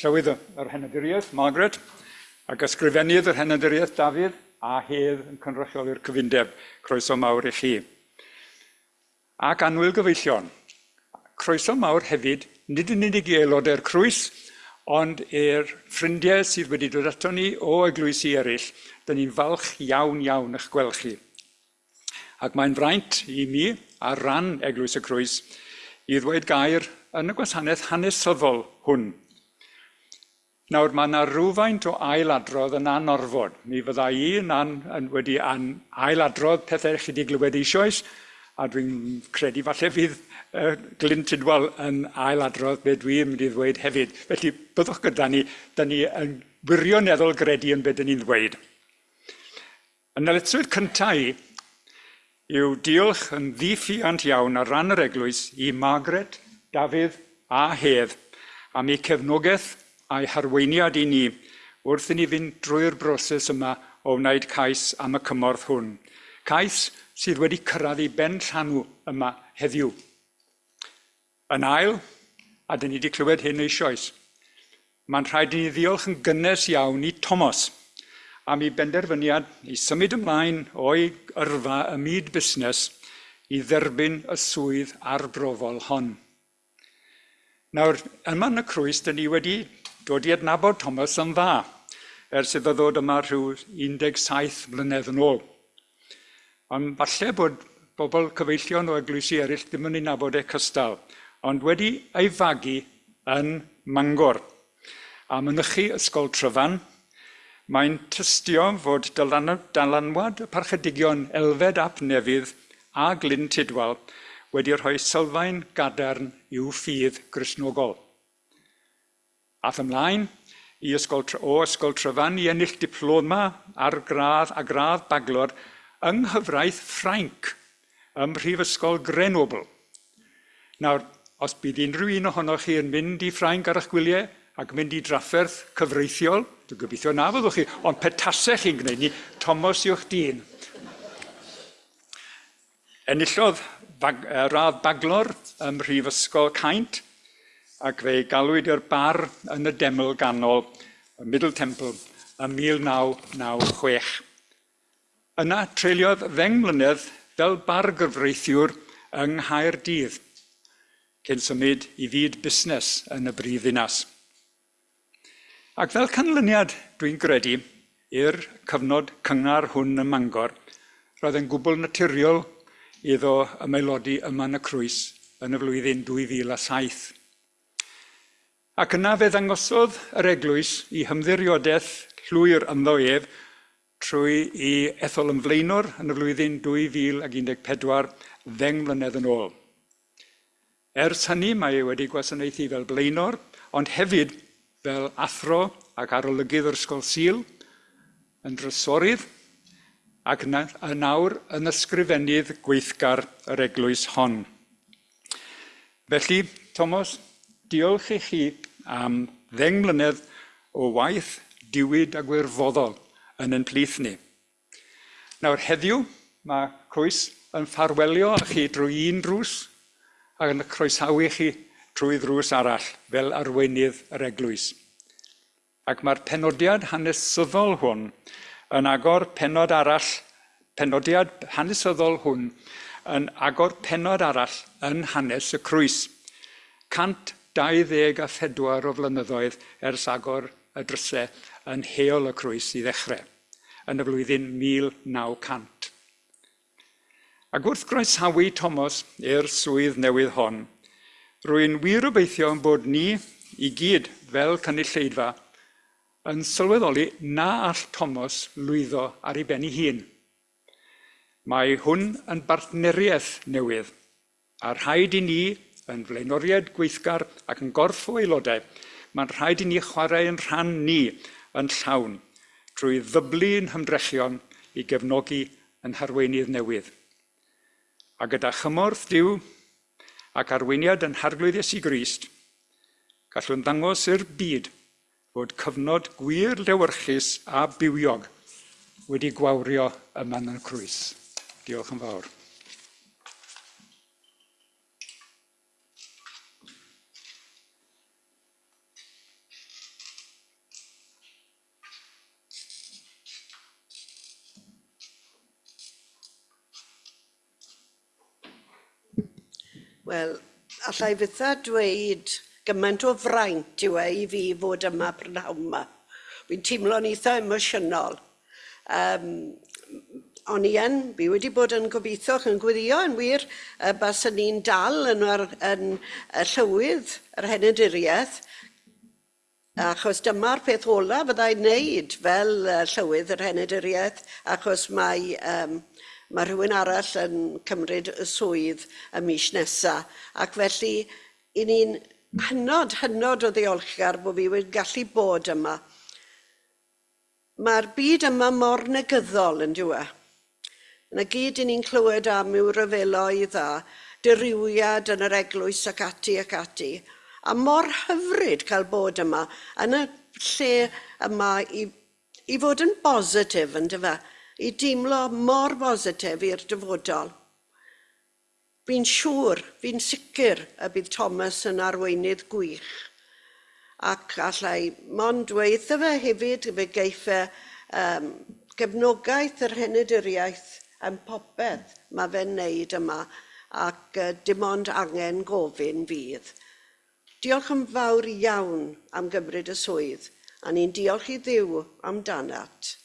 Llywydd yr Henaduriaeth, Margaret, ac Ysgrifennydd yr Henaduriaeth, Dafydd, a Hedd yn cynrychioli'r cyfundeb. Croeso mawr i chi. Ac annwyl gyfeillion, croeso mawr hefyd, nid yn unig i aelodau'r Crwys, ond i'r ffrindiau sydd wedi dod ato ni o eglwysi eraill. Dyn ni'n falch iawn iawn eich gweld chi. Ac mae'n fraint i mi, ar ran Eglwys y Crwys, i ddweud gair yn y gwasanaeth hanesyddol hwn. Nawr, mae yna rywfaint o ailadrodd yn anorfod. Mi fydda i yn an, yn, wedi an, ailadrodd pethau chi wedi glywed eisoes, a dwi'n credu falle fydd uh, Glyn Tudwal yn ailadrodd be dwi'n mynd i ddweud hefyd. Felly, byddwch gyda ni, da ni yn wirioneddol gredu yn be dyn ni'n ddweud. Y nyletswydd cyntaf i yw diolch yn ddiffuant iawn ar ran yr eglwys i Margaret, Dafydd a Hedd am eu cefnogaeth a'u harweiniad i ni wrth i ni fynd drwy'r broses yma o wneud cais am y cymorth hwn. Cais sydd wedi cyrraedd ei ben llanw yma heddiw. Yn ail, a dyn ni wedi clywed hyn eisoes, mae'n rhaid i ni ddiolch yn gynnes iawn i Tomos am ei benderfyniad i symud ymlaen o'i yrfa ym myd busnes i dderbyn y swydd arbrofol hon. Nawr, yma yn y Crwys, dyn ni wedi dod i adnabod Thomas yn dda ers iddo ddod yma rhyw 17 mlynedd yn ôl. Ond falle bod bobl cyfeillion o eglwysi eraill ddim yn ei nabod e cystal, ond wedi ei fagu yn Mangor a mynychu Ysgol Tryfan, mae'n tystio fod dylanwad y Parchedigion Elfed ap Nefydd a Glyn Tudwal wedi rhoi sylfaen gadarn i'w ffydd Gristnogol. Aeth ymlaen i ysgol, o Ysgol Tryfan i ennill diploma ar gradd a gradd baglor yng nghyfraith Ffrainc ym Mhrifysgol Grenoble. Nawr, os bydd unrhyw un ohonoch chi yn mynd i Ffrainc ar eich gwyliau ac mynd i drafferth cyfreithiol, dwi'n gobeithio na fyddwch chi, ond petasech chi'n gwneud ni, Thomas yw'ch dyn. Enillodd radd baglor ym Mhrifysgol Caint ac fe'i galwyd i'r bar yn y Deml Ganol, y Middle Temple, ym 1996. Yna treuliodd ddeng mlynedd fel bargyfreithiwr yng Nghaerdydd, cyn symud i fyd busnes yn y brifddinas. Ac fel canlyniad, dwi'n gredu, i'r cyfnod cyngar hwn ym Mangor, roedd yn gwbl naturiol iddo ymaelodi yma yn y Crwys yn y flwyddyn 2007. Ac yna fe ddangosodd yr eglwys i hymddiriodaeth llwyr ynddo ef trwy i ethol yn flaenor yn y flwyddyn 2014, ddeng mlynedd yn ôl. Ers hynny mae e wedi gwasanaethu fel blaenor, ond hefyd fel athro ac arolygydd yr Ysgol Sul, yn drysorydd, ac yn awr yn ysgrifennydd gweithgar yr eglwys hon. Felly, Tomos, diolch i chi am ddeng mlynedd o waith diwyd a gwirfoddol yn ein plith ni. Nawr heddiw, mae Crwys yn ffarwelio â chi drwy un drws ac yn croesawu chi trwy ddrws arall fel arweinydd yr eglwys. Ac mae'r penodiad hanesyddol hwn yn agor pennod arall, penodiad hanesyddol hwn yn agor pennod arall yn hanes y Crwys. 124 o flynyddoedd ers agor y drysau yn Heol y Crwys i ddechrau. yn y flwyddyn 1900. Ac wrth groesawu Tomos i'r swydd newydd hon, rwy'n wir obeithio ein bod ni i gyd fel cynulleidfa yn sylweddoli na all Tomos lwyddo ar ei ben ei hun. Mae hwn yn bartneriaeth newydd A rhaid i ni, yn flaenoriaid gweithgar ac yn gorff o aelodau, mae'n rhaid i ni chwarae ein rhan ni yn llawn drwy ddyblu ein hymdrechion i gefnogi ein harweinydd newydd. A gyda chymorth Duw ac arweiniad ein Harglwydd Iesu Grist, gallwn ddangos i'r byd fod cyfnod gwir lewyrchus a bywiog wedi gwawrio yma yn y Crwys. Diolch yn fawr. Wel, alla i fytha dweud gymaint o fraint yw e i fi fod yma prynhawn yma. Fi'n teimlo'n eitha emosiynol. O'n i yn, fi wedi bod yn gobeithio ac yn gweddio yn wir, baswn ni'n dal yn, yr, yn y llywydd yr henaduriaeth, achos dyma'r peth ola fyddai'n wneud fel llywydd yr henaduriaeth, achos mae rhywun arall yn cymryd y swydd y mis nesa. Ac felly, i ni'n hynod, hynod o ddiolchgar bod fi wedi gallu bod yma. Mae'r byd yma mor negyddol yn dyw e. Na gyd i ni'n clywed am yw ryfeloedd a dirywiad yn yr eglwys ac ati ac ati. A mor hyfryd cael bod yma yn y lle yma i fod yn bositif yn dyfe, i deimlo mor bositif i'r dyfodol. Fi'n siŵr, fi'n sicr y bydd Thomas yn arweinydd gwych. Ac allai mond dweud fe hefyd, fe geiff e gefnogaeth yr henaduriaeth yn popeth mae fe'n neud yma, ac dim ond angen gofyn fydd. Diolch yn fawr iawn am gymryd y swydd, a ni'n diolch i Dduw amdanat.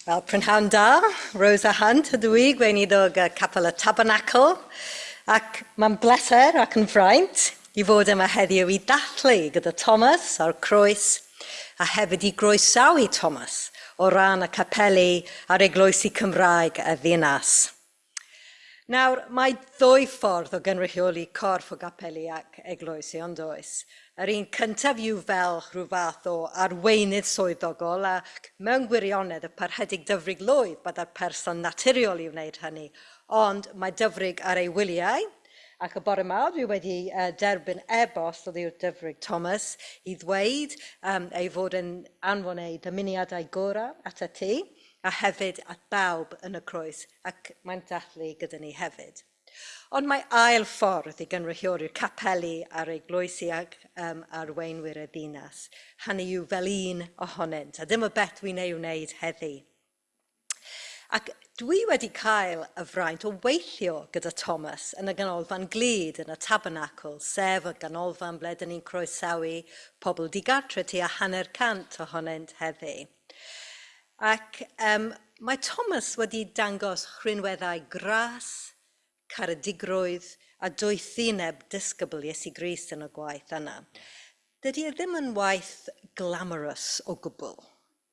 Wel, prynhawn da, Rosa Hunt ydw i, gweinidog y Capel y Tabernacl, ac mae'n bleser ac yn fraint i fod yma heddiw i dathlu gyda Thomas a'r croes, a hefyd i groesawu Thomas o ran y capeli a'r eglwysi Cymraeg y ddinas. Nawr, mae ddwy ffordd o gynrychioli corff o gapeli ac eglwysi, ond oes. Yr un cyntaf yw fel rhyw fath o arweinydd swyddogol ac mewn gwirionedd y Parchedig Dyfrig Lwyd byddai'r person naturiol i wneud hynny. Ond mae Dyfrig ar ei wyliau, ac y bore yma dwi wedi derbyn e-bost oddi wrth Dyfrig Thomas i ddweud ei fod yn anfon ei dymuniadau gorau atat ti, a hefyd at bawb yn y croes, ac mae'n dathlu gyda ni hefyd. Ond mae ail ffordd i gynrychioli'r capeli a'r eglwysi ac arweinwyr y ddinas. Hynny yw fel un ohonynt, a dim o beth dwi'n ei wneud heddi. Ac dwi wedi cael y fraint o weithio gyda Thomas yn y ganolfan glud yn y Tabernacl, sef y ganolfan ble dyn ni'n croesawu pobl digartre tua 150 ohonynt heddi. Ac mae Thomas wedi dangos rhinweddau gras, caredigrwydd a doethineb disgybl Iesu Grist yn y gwaith yna. Dydy e ddim yn waith glamorous o gwbl,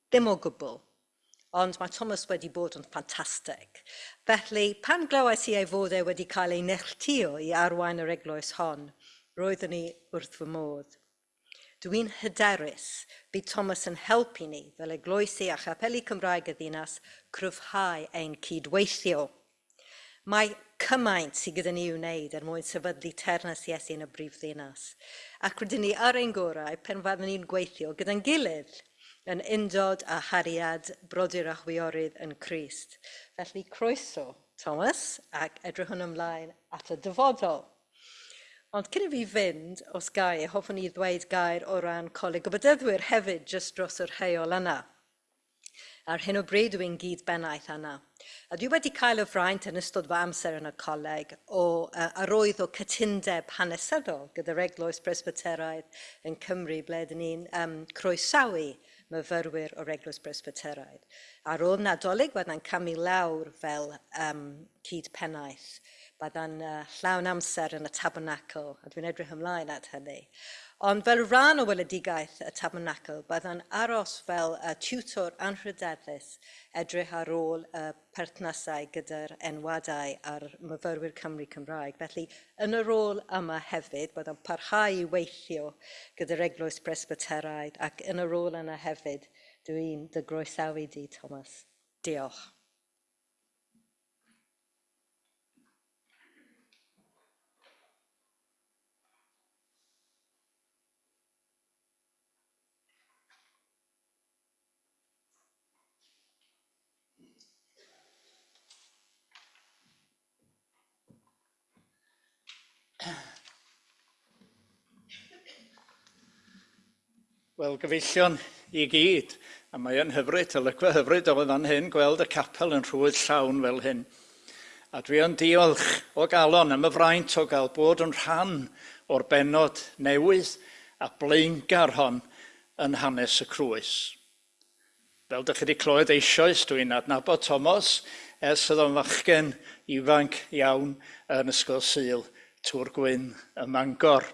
ddim o gwbl. Ond mae Thomas wedi bod yn ffantastig. Felly, pan glywais i ei fod e wedi cael ei neilltuo i arwain yr eglwys hon, roeddwn i wrth fy modd. Dwi'n hyderus bydd Thomas yn helpu ni fel eglwysi a chapeli Cymraeg y ddinas cryfhau ein cydweithio. Mae cymaint sydd gyda ni i'w wneud er mwyn sefydlu teyrnas Iesu yn y brif ddinas. Ac rydyn ni ar ein gorau pen fyddwn ni'n gweithio gyda'n gilydd yn undod a chariad brodyr a chwiorydd yn Crist. Felly croeso, Thomas, ac edrychwn ymlaen at y dyfodol. Ond cyn i fi fynd, os ga i, hoffwn i ddweud gair o ran Coleg y Bedyddwyr hefyd, jyst dros yr heol yna. Ar hyn o bryd dwi'n gyd-bennaeth yna. A dwi wedi cael y fraint yn ystod fy amser yn y coleg o arwydd o cytundeb hanesyddol gyda'r Eglwys Presbyteraidd yn Cymru, ble dyn ni'n croesawu myfyrwyr o'r Eglwys Presbyteraidd. Ar ôl Nadolig, byddai'n camu lawr fel cyd-pennaeth. Byddai'n llawn amser yn y Tabernacl, a dwi'n edrych ymlaen at hynny. Ond fel rhan o weledigaeth y Tabernacl, byddai'n aros fel tutor anrhydeddus edrych ar ôl y perthnasau gyda'r enwadau a'r myfyrwyr Cymru Cymraeg. Felly, yn y rôl yma hefyd, byddai'n parhau i weithio gyda'r Eglwys Presbyteraidd, ac yn y rôl yna hefyd, dwi'n dy groesawu di, Thomas. Diolch. Wel, gyfeillion i gyd, a mae yn hyfryd, olygfa hyfryd o fan hyn, gweld y capel yn rhwydd llawn fel hyn. A dwi yn diolch o galon am y fraint o gael bod yn rhan o'r bennod newydd a blaengar hon yn hanes y Crwys. Fel dych chi wedi clywed eisoes, dwi'n adnabod Tomos ers oedd o'n fachgen ifanc iawn yn Ysgol Sul Tŵr Gwyn ym Mangor.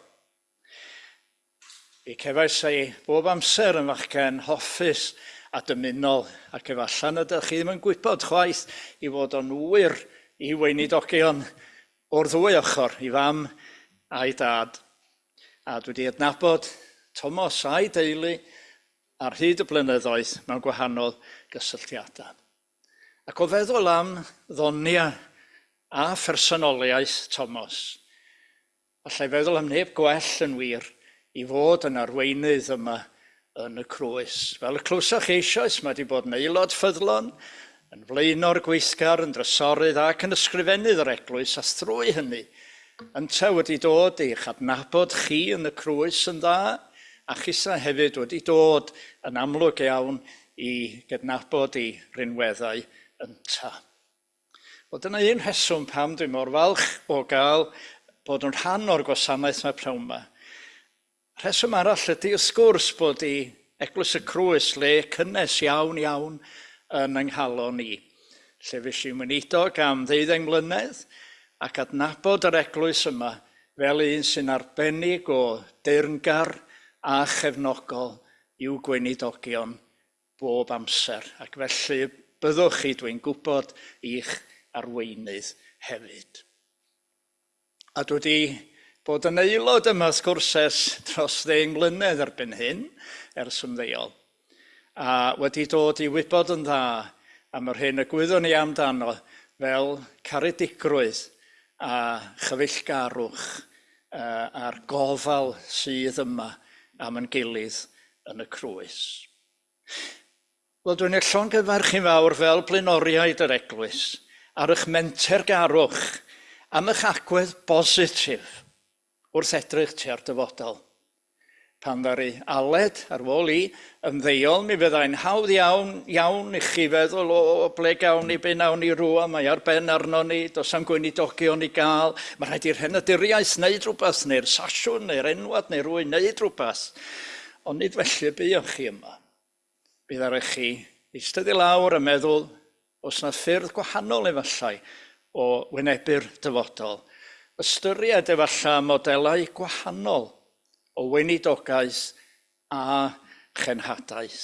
Mi cefais ei bob amser yn fachgen hoffus a dymunol, ac efallai nad ydych chi ddim yn gwybod chwaith i fod o'n ŵyr i weinidogion o'r ddwy ochr, i fam a'i dad. A dwi wedi adnabod Tomos a'i deulu ar hyd y blynyddoedd mewn gwahanol gysylltiadau. Ac o feddwl am ddoniau a phersonoliaeth Tomos, Alla i feddwl am neb gwell yn wir i fod yn arweinydd yma yn y Crwys. Fel y clywsoch chi eisoes, mae wedi bod yn aelod ffyddlon, yn flaenor gweithgar, yn drysorydd ac yn ysgrifennydd yr eglwys, a thrwy hynny, yntau wedi dod i'ch adnabod chi yn y Crwys yn dda, a chithau hefyd wedi dod yn amlwg iawn i gydnabod i rinweddau yntau. Wel, dyna un rheswm pam dwi mor falch o gael bod yn rhan o'r gwasanaeth mae pnawn yma. Rheswm arall ydy, wrth gwrs, bod i Eglwys y Crwys le cynnes iawn iawn yn yng nghalon i, lle fues i'n weinidog am ddeuddeng mlynedd ac adnabod yr eglwys yma fel un sy'n arbennig o deyrngar a chefnogol i'w gweinidogion bob amser, ac felly byddwch chi, dwi'n gwybod, i'ch arweinydd hefyd. A dwi wedi bod yn aelod yma, wrth gwrs, ers dros ddeng mlynedd erbyn hyn, ers ymddeol, a wedi dod i wybod yn dda am yr hyn y gwyddwn i amdano fel caredigrwydd a chyfeillgarwch a'r gofal sydd yma am yn gilydd yn y Crwys. Wel, dwi'n eich llongyfarch chi'n fawr fel blaenoriaid yr eglwys ar eich mentergarwch am eich agwedd bositif wrth edrych tua'r dyfodol. Pan ddaru Aled ar ôl i ymddeol, mi fyddai'n hawdd iawn, iawn i chi feddwl, o, ble gawn ni, be nawn ni rŵan, mae ar ben arno ni, does am gweinidogion i gael, mae rhaid i'r henaduriaeth wneud rhywbeth, neu'r sasiwn, neu'r enwad, neu rwy'n wneud rhywbeth. Ond nid felly y buoch chi yma. Mi ddaru chi eistedd i lawr a meddwl, oes 'na ffyrdd gwahanol efallai o wynebu'r dyfodol? Ystyried efallai modelau gwahanol o weinidogaeth a chenhadaeth.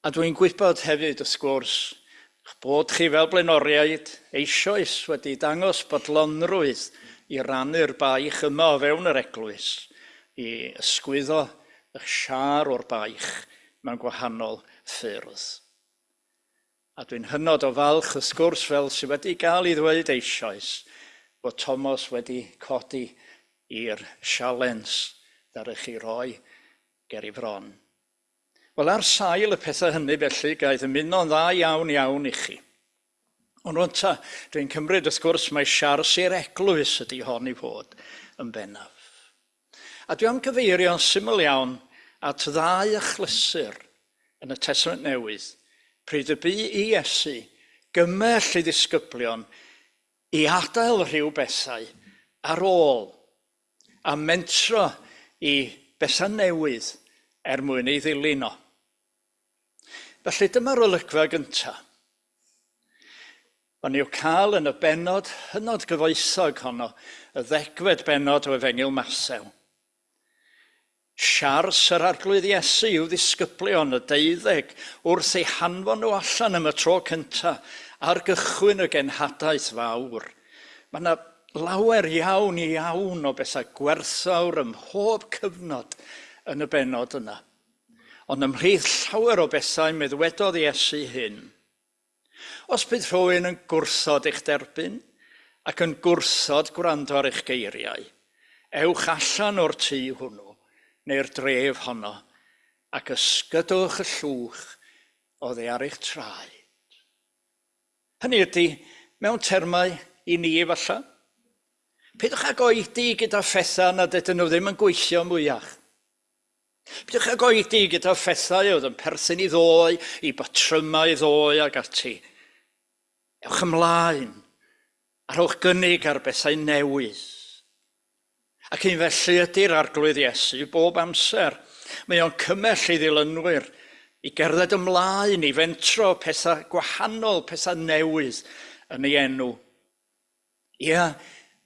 A dwi'n gwybod hefyd, wrth gwrs, eich bod chi fel blaenoriaid eisoes wedi dangos bodlonrwydd i rannu'r baich yma o fewn yr eglwys, i ysgwyddo eich siâr o'r baich mewn gwahanol ffyrdd. A dwi'n hynod o falch, wrth gwrs, fel sydd wedi gael ei ddweud eisoes, bod Tomos wedi codi i'r sialens ddaru chi roi ger ei fron. Wel, ar sail y pethau hynny felly, ga i ddymuno'n dda iawn iawn i chi. Ond rwan ta, dwi'n cymryd wrth gwrs mai siars i'r eglwys ydy hon i fod yn bennaf. A dwi am gyfeirio'n syml iawn at ddau achlysur yn y Testament Newydd pryd y bu i Iesu gymell ei ddisgyblion i adael rhyw bethau ar ôl a mentro i bethau newydd er mwyn ei ddilyn o. Felly dyma'r olygfa gyntaf. Mae'n i'w cael yn y bennod hynod gyfoethog honno, y ddegfed bennod o Efengyl Mathew. Siars yr Arglwydd Iesu i'w ddisgyblion, y deuddeg, wrth eu hanfon nhw allan am y tro cyntaf ar gychwyn y genhadaeth fawr. Mae yna lawer iawn iawn o bethau gwerthfawr ym mhob cyfnod yn y bennod yna. Ond ymhlith llawer o bethau mi ddywedodd Iesu hyn, Os bydd rhywun yn gwrthod eich derbyn ac yn gwrthod gwrando ar eich geiriau, ewch allan o'r tŷ hwnnw neu'r dref honno ac ysgydwch y llwch oddi ar eich traed. Hynny ydy, mewn termau i ni efallai, peidiwch ag oedi gyda phethau nad ydyn nhw ddim yn gweithio mwyach. Peidiwch ag oedi gyda phethau oedd yn perthyn i ddoe, i batrymau ddoe ac ati. Ewch ymlaen a rhowch gynnig ar bethau newydd. Ac un felly ydy'r Arglwydd Iesu bob amser. Mae o'n cymell ei ddilynwyr i gerdded ymlaen, i fentro pethau gwahanol, pethau newydd yn ei enw. Ia,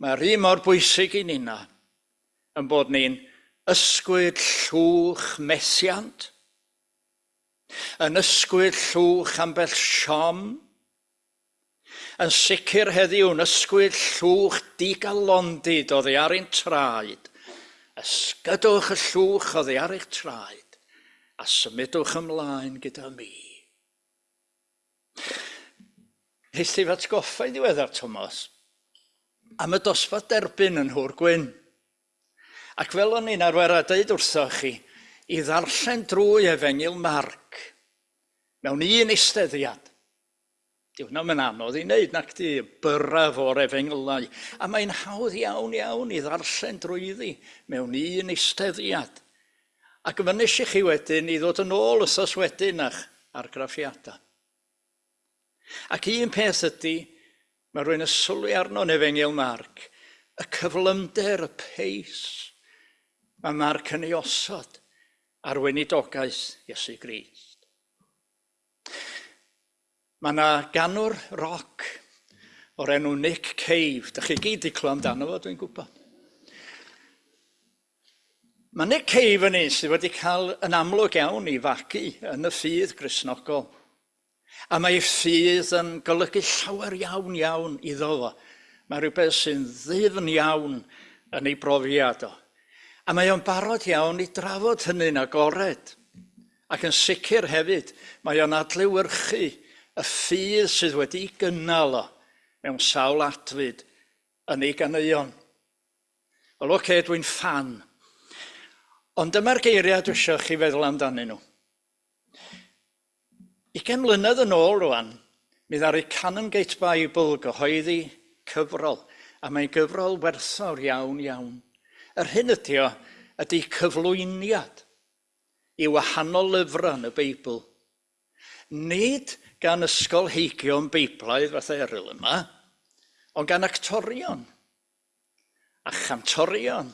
mae'r un mor bwysig i ninna yn bod ni'n ysgwyd llwch methiant, yn ysgwyd llwch ambell siom, Yn sicr heddiw'n ysgwyd llwch digalondid oddi ar ein traed. Ysgydwch y llwch oddi ar eich traed a symudwch ymlaen gyda mi. Nes ti f'atgoffa i'n ddiweddar, Tomos, am y dosbarth derbyn yn Nhŵr Gwyn. Ac fel o'n i'n arfer â deud wrthoch chi, i ddarllen drwy Efengyl Marc mewn un eisteddiad. Dyw hwnna'm yn anodd i wneud, nacdi, y byrraf o'r efengylau. A mae'n hawdd iawn iawn i ddarllen drwyddi mewn un eisteddiad. A gofynnes i chi wedyn i ddod yn ôl wythnos wedyn a'ch argraffiadau. Ac un peth ydy, mae rhywun yn sylwi arno yn Efengyl Marc, y cyflymder, y pace, mae Marc yn ei osod ar weinidogaeth Iesu Grist. Mae yna ganwr roc o'r enw Nick Cave. Dych chi gyd wedi clywed amdano fo, dwi'n gwybod. Mae Nick Cave yn un sydd wedi cael yn amlwg iawn i fagu yn y ffydd Gristnogol. A mae ei ffydd yn golygu llawer iawn iawn iddo fo. Mae rhywbeth sy'n ddyfn iawn yn ei brofiad o. A mae o'n barod iawn i drafod hynny'n agored. Ac yn sicr hefyd, mae o'n adlewyrchu y ffydd sydd wedi'i gynnal o mewn sawl adfyd yn ei ganeuon. Wel, oce, dwi'n ffan. Ond dyma'r geiriau dwi eisiau chi feddwl amdanyn nhw. Ugain mlynedd yn ôl rwan, mi ddaru Canongate Bible gyhoeddi cyfrol, a mae'n gyfrol werthfawr iawn, iawn. Yr hyn ydi o, ydi cyflwyniad i wahanol lyfrau yn y Beibl. Nid gan ysgolheigion Beiblaidd fatha Eryl yma, ond gan actorion a chantorion,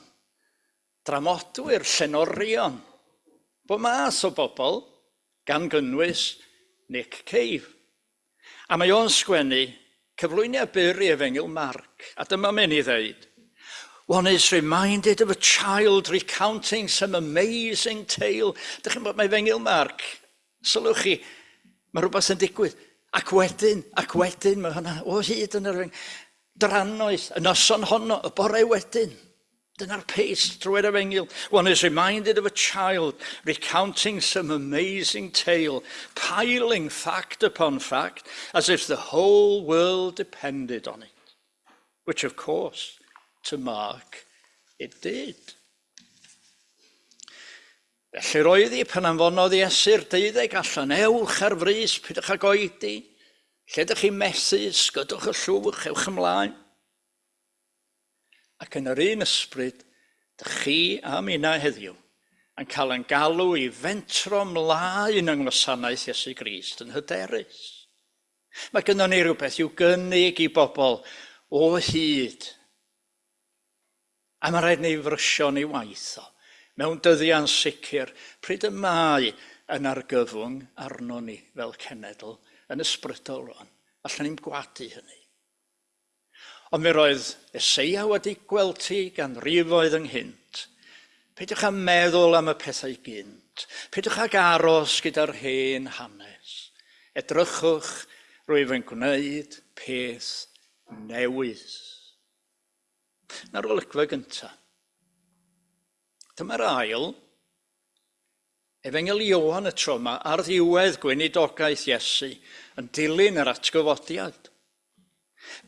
dramodwyr, llenorion, bob math o bobl, gan gynnwys Nick Cave. A mae o'n sgwennu cyflwyniad byr i Efengyl Marc, a dyma mae'n ei ddeud. One is reminded of a child recounting some amazing tale. Dych chi'n bod, mae Efengyl Marc, sylwch chi, mae rhywbeth yn digwydd. Ac wedyn, ac wedyn, mae hwnna o hyd yn yr Efengyl. Drannoeth, y noson honno, y bore wedyn. Dyna'r pace drwy'r efengyl. One is reminded of a child recounting some amazing tale, piling fact upon fact, as if the whole world depended on it. Which, of course, to Mark, it did. Felly roedd hi pan anfonodd Iesu'r deuddeg allan, ewch ar frys, peidiwch ag oedi, lle ydych chi'n methu, sgydwch y llwch, ewch ymlaen. Ac yn yr un ysbryd, dych chi a minnau heddiw yn cael ein galw i fentro mlaen yng ngwasanaeth Iesu Grist yn hyderus. Mae gynnon ni rhywbeth i'w gynnig i bobl o hyd. A mae rhaid ni frysio yn ei waith o, mewn dyddiau'n sicr, pryd y mae yn argyfwng arno ni fel cenedl, yn ysbrydol rwan. Allan ni'm gwadu hynny. Ond mi roedd Eseia wedi gweld ti ganrifoedd ynghynt. Peidiwch â meddwl am y pethau gynt. Peidiwch ag aros gyda'r hen hanes. Edrychwch, rwyf yn gwneud peth newydd. Na'r olygfa gyntaf. Dyma'r ail. Efengyl Ioan y tro yma ar ddiwedd gweinidogaeth Iesu yn dilyn yr atgyfodiad.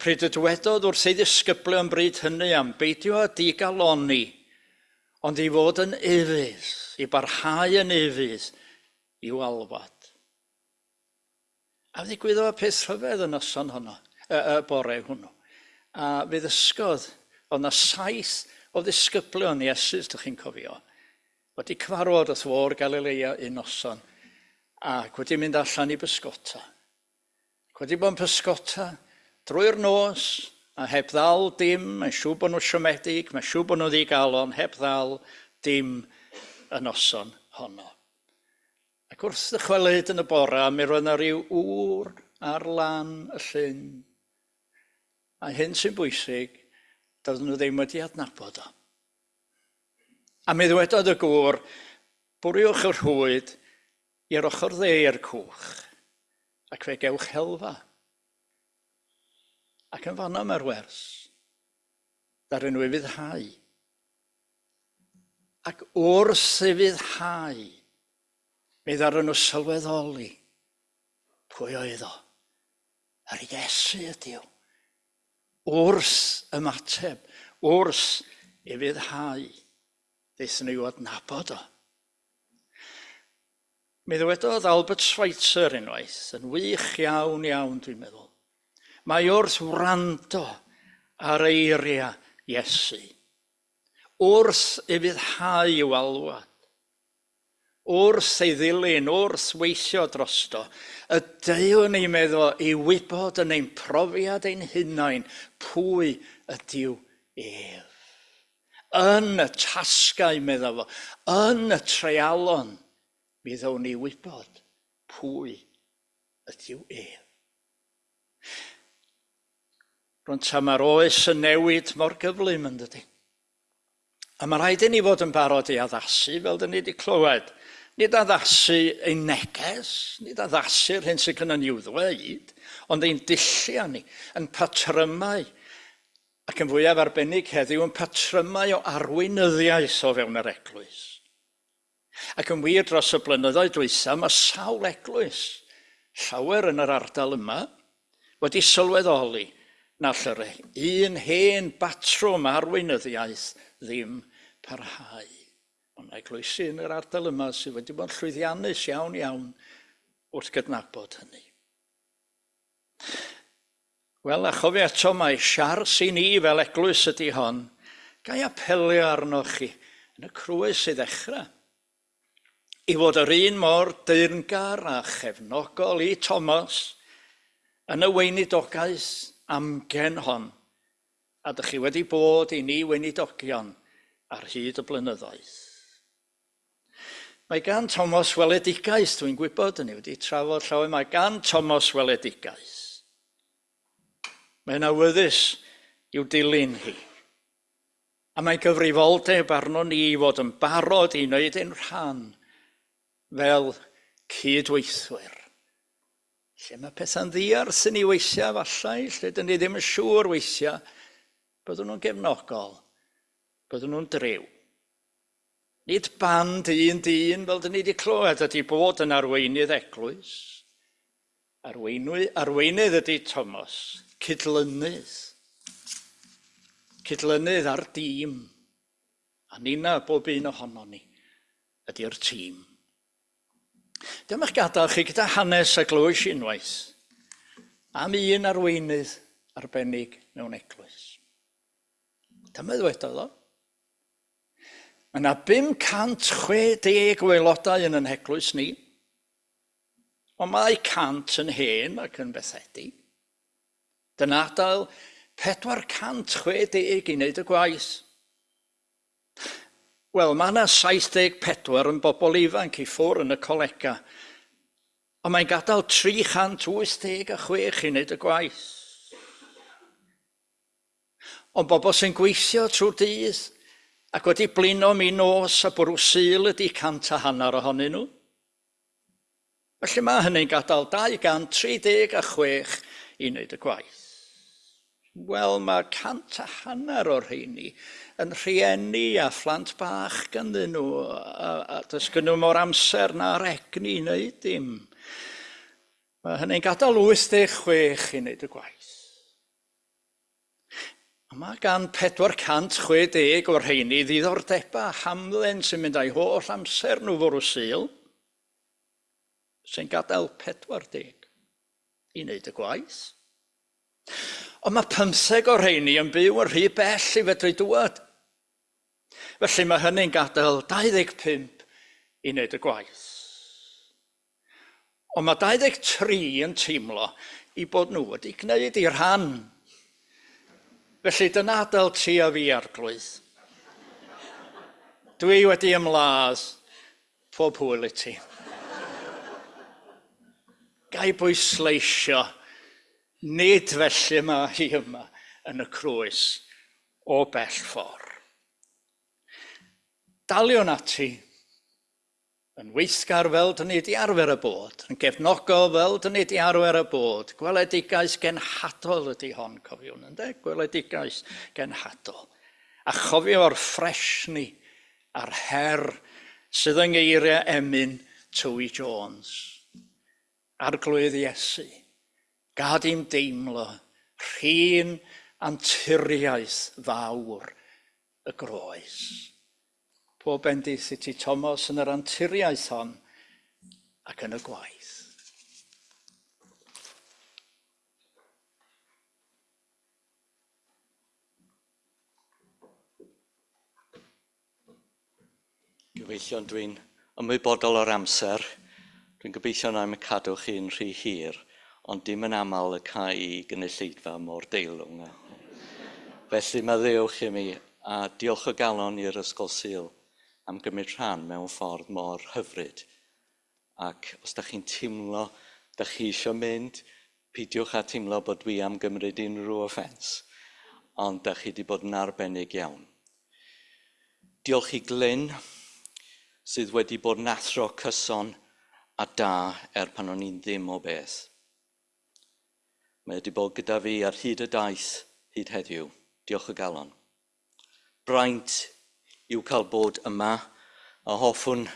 Pryd y dywedodd wrth ei ddisgyblion bryd hynny am beidio â digalonni, ond i fod yn ufudd, i barhau yn ufudd i'w alwad. A ddigwyddodd y peth rhyfedd y noson honno, y, y bore hwnnw. A fe ddysgodd, oedd na saith o ddisgyblion Iesu, os ydych chi'n cofio. Wedi cyfarfod wrth fôr Galilea un noson ac wedi mynd allan i bysgota. Ac wedi bod yn pysgota drwy'r nos a heb ddal dim, mae'n siŵr bod nhw'n siomedig, mae'n siŵr bod nhw'n ddigalon, heb ddal dim y noson honno. Ac wrth ddychwelyd yn y bora, mi roedd yna rhyw ŵr ar lan y llyn. A hyn sy'n bwysig, doedden nhw ddim wedi adnabod o. A mi ddywedodd y gŵr, bwriwch y rhwyd i'r ochr dde i'r cwch, ac fe gewch helfa. Ac yn fanno mae'r wers. Ddaru nhw ufuddhau. Ac wrth ufuddhau, mi ddaru nhw sylweddoli pwy oedd o. Yr Iesu ydyw. Wrth ymateb, wrth ufuddhau, ddaethon nhw i'w adnabod o. Mi ddywedodd Albert Schweitzer unwaith, yn wych iawn iawn dwi'n meddwl, mae wrth wrando ar eiriau Iesu, wrth ufuddhau i'w alwad, Wrth ei ddilyn, wrth weithio drosto, y deuwn ni, meddo, i wybod yn ein profiad ein hunain pwy ydyw ef. Yn y tasgau, medda fo, yn y treialon, mi ddown ni wybod pwy ydyw ef. Rwan ta mae'r oes yn newid mor gyflym yn dydy. A mae rhaid i ni fod yn barod i addasu, fel dyn ni wedi clywed. Nid addasu ein neges, nid addasu'r hyn sydd gynnon ni i'w ddweud, ond ein dulliau ni, yn patrymau, ac yn fwyaf arbennig heddiw, yn patrymau o arweinyddiaeth o fewn yr eglwys. Ac yn wir, dros y blynyddoedd dwytha, mae sawl eglwys, llawer yn yr ardal yma, wedi sylweddoli na all yr un hen batrwm arweinyddiaeth ddim parhau. Mae yna eglwysi yn yr ardal yma sydd wedi bod yn llwyddiannus iawn iawn wrth gydnabod hynny. Wel, a chofio eto mai siars i ni fel eglwys ydy hon, ga i apelio arnoch chi yn y crwys i ddechrau, i fod yr un mor deyrngar a chefnogol i Thomas yn y weinidogaeth amgen hon, a dych chi wedi bod i ni weinidogion ar hyd y blynyddoedd. Mae gan Tomos weledigaeth, dwi'n gwybod, ni wedi trafod llawer, mae gan Tomos weledigaeth. Mae'n awyddus i'w dilyn hi. A mae'n gyfrifoldeb arno ni i fod yn barod i wneud ein rhan fel cydweithwyr. Lle mae pethau'n ddiarth i ni weithiau efallai, lle dyn ni ddim yn siŵr weithiau, byddwn nhw'n gefnogol, byddwn nhw'n driw. Nid band un dyn, fel dyn ni wedi clywed, ydy bod yn arweinydd eglwys. Arweinwy, arweinydd ydy Thomas, cydlynydd. Cydlynydd ar dîm. A nina, bob un ohonon ni, ydy'r tîm. Dyma'ch gadael chi gyda hanes a glywais unwaith am un arweinydd arbennig mewn eglwys. Dyma ddwedodd o. Mae yna 560 o aelodau yn yn heglwys ni. Ond mae 100 yn hen ac yn fethedig. Dyna adael 460 i wneud y gwaith. Wel, mae yna 74 yn bobl ifanc i ffwr yn y colegau. Ond mae'n gadael 386 i wneud y gwaith. Ond bobl sy'n gweithio trwy'r dydd ac wedi blino min nos a bwrw Sul ydi 150 ohonyn nhw. Felly mae hynny'n gadael 236 i wneud y gwaith. Wel, mae 150 o'r rheini yn rhieni a phlant bach ganddyn nhw, a, a does gynnu nhw mo'r amser na'r egni i wneud dim. Mae hynny'n gadael 86 i wneud y gwaith. A mae gan 460 o'r rheini ddiddordebau hamdden sy'n mynd â'u holl amser nhw fwrw Sul, sy'n gadael 40 i wneud y gwaith. Ond mae pymtheg o'r rheini yn byw yn rhy bell i fedru dŵad. Felly mae hynny'n gadael 25 i wneud y gwaith. Ond mae 23 yn teimlo i bod nhw wedi gwneud eu rhan. Felly dyna adael ti a fi, Arglwydd. Dwi wedi ymladd, pob hwyl i ti. Ga i bwysleisio, nid felly mae hi yma yn y crwys o bell ffordd. Daliwn ati Yn weithgar fel dyn ni 'di arfer â bod, yn gefnogol fel dyn ni 'di arfer â bod. Gweledigaeth genhadol ydy hon, cofiwn, ynde? Gweledigaeth genhadol. A chofio'r ffresni a'r her sydd yng ngeiriau emyn Tywi Jones. Arglwydd Iesu, gad i'm deimlo rhin anturiaeth fawr y groes. Pob bendith i ti Tomos yn yr anturiaeth hon ac yn y gwaith. Gyfeillion, dwi'n ymwybodol o'r amser. Dwi'n gobeithio na i'm cadw chi'n rhy hir, ond dim yn aml y ca i gynulleidfa mor deilwng. Felly maddeuwch i mi, a diolch o galon i'r Ysgol Sul am gymryd rhan mewn ffordd mor hyfryd. Ac os da chi'n teimlo da chi eisiau mynd, peidiwch â teimlo bod dwi am gymryd unrhyw offence, ond da chi wedi bod yn arbennig iawn. Diolch i Glyn, sydd wedi bod yn athro cyson a da er pan o'n i'n ddim o beth. Mae wedi bod gyda fi ar hyd y daith hyd heddiw. Diolch o galon. Braint yw cael bod yma, a hoffwn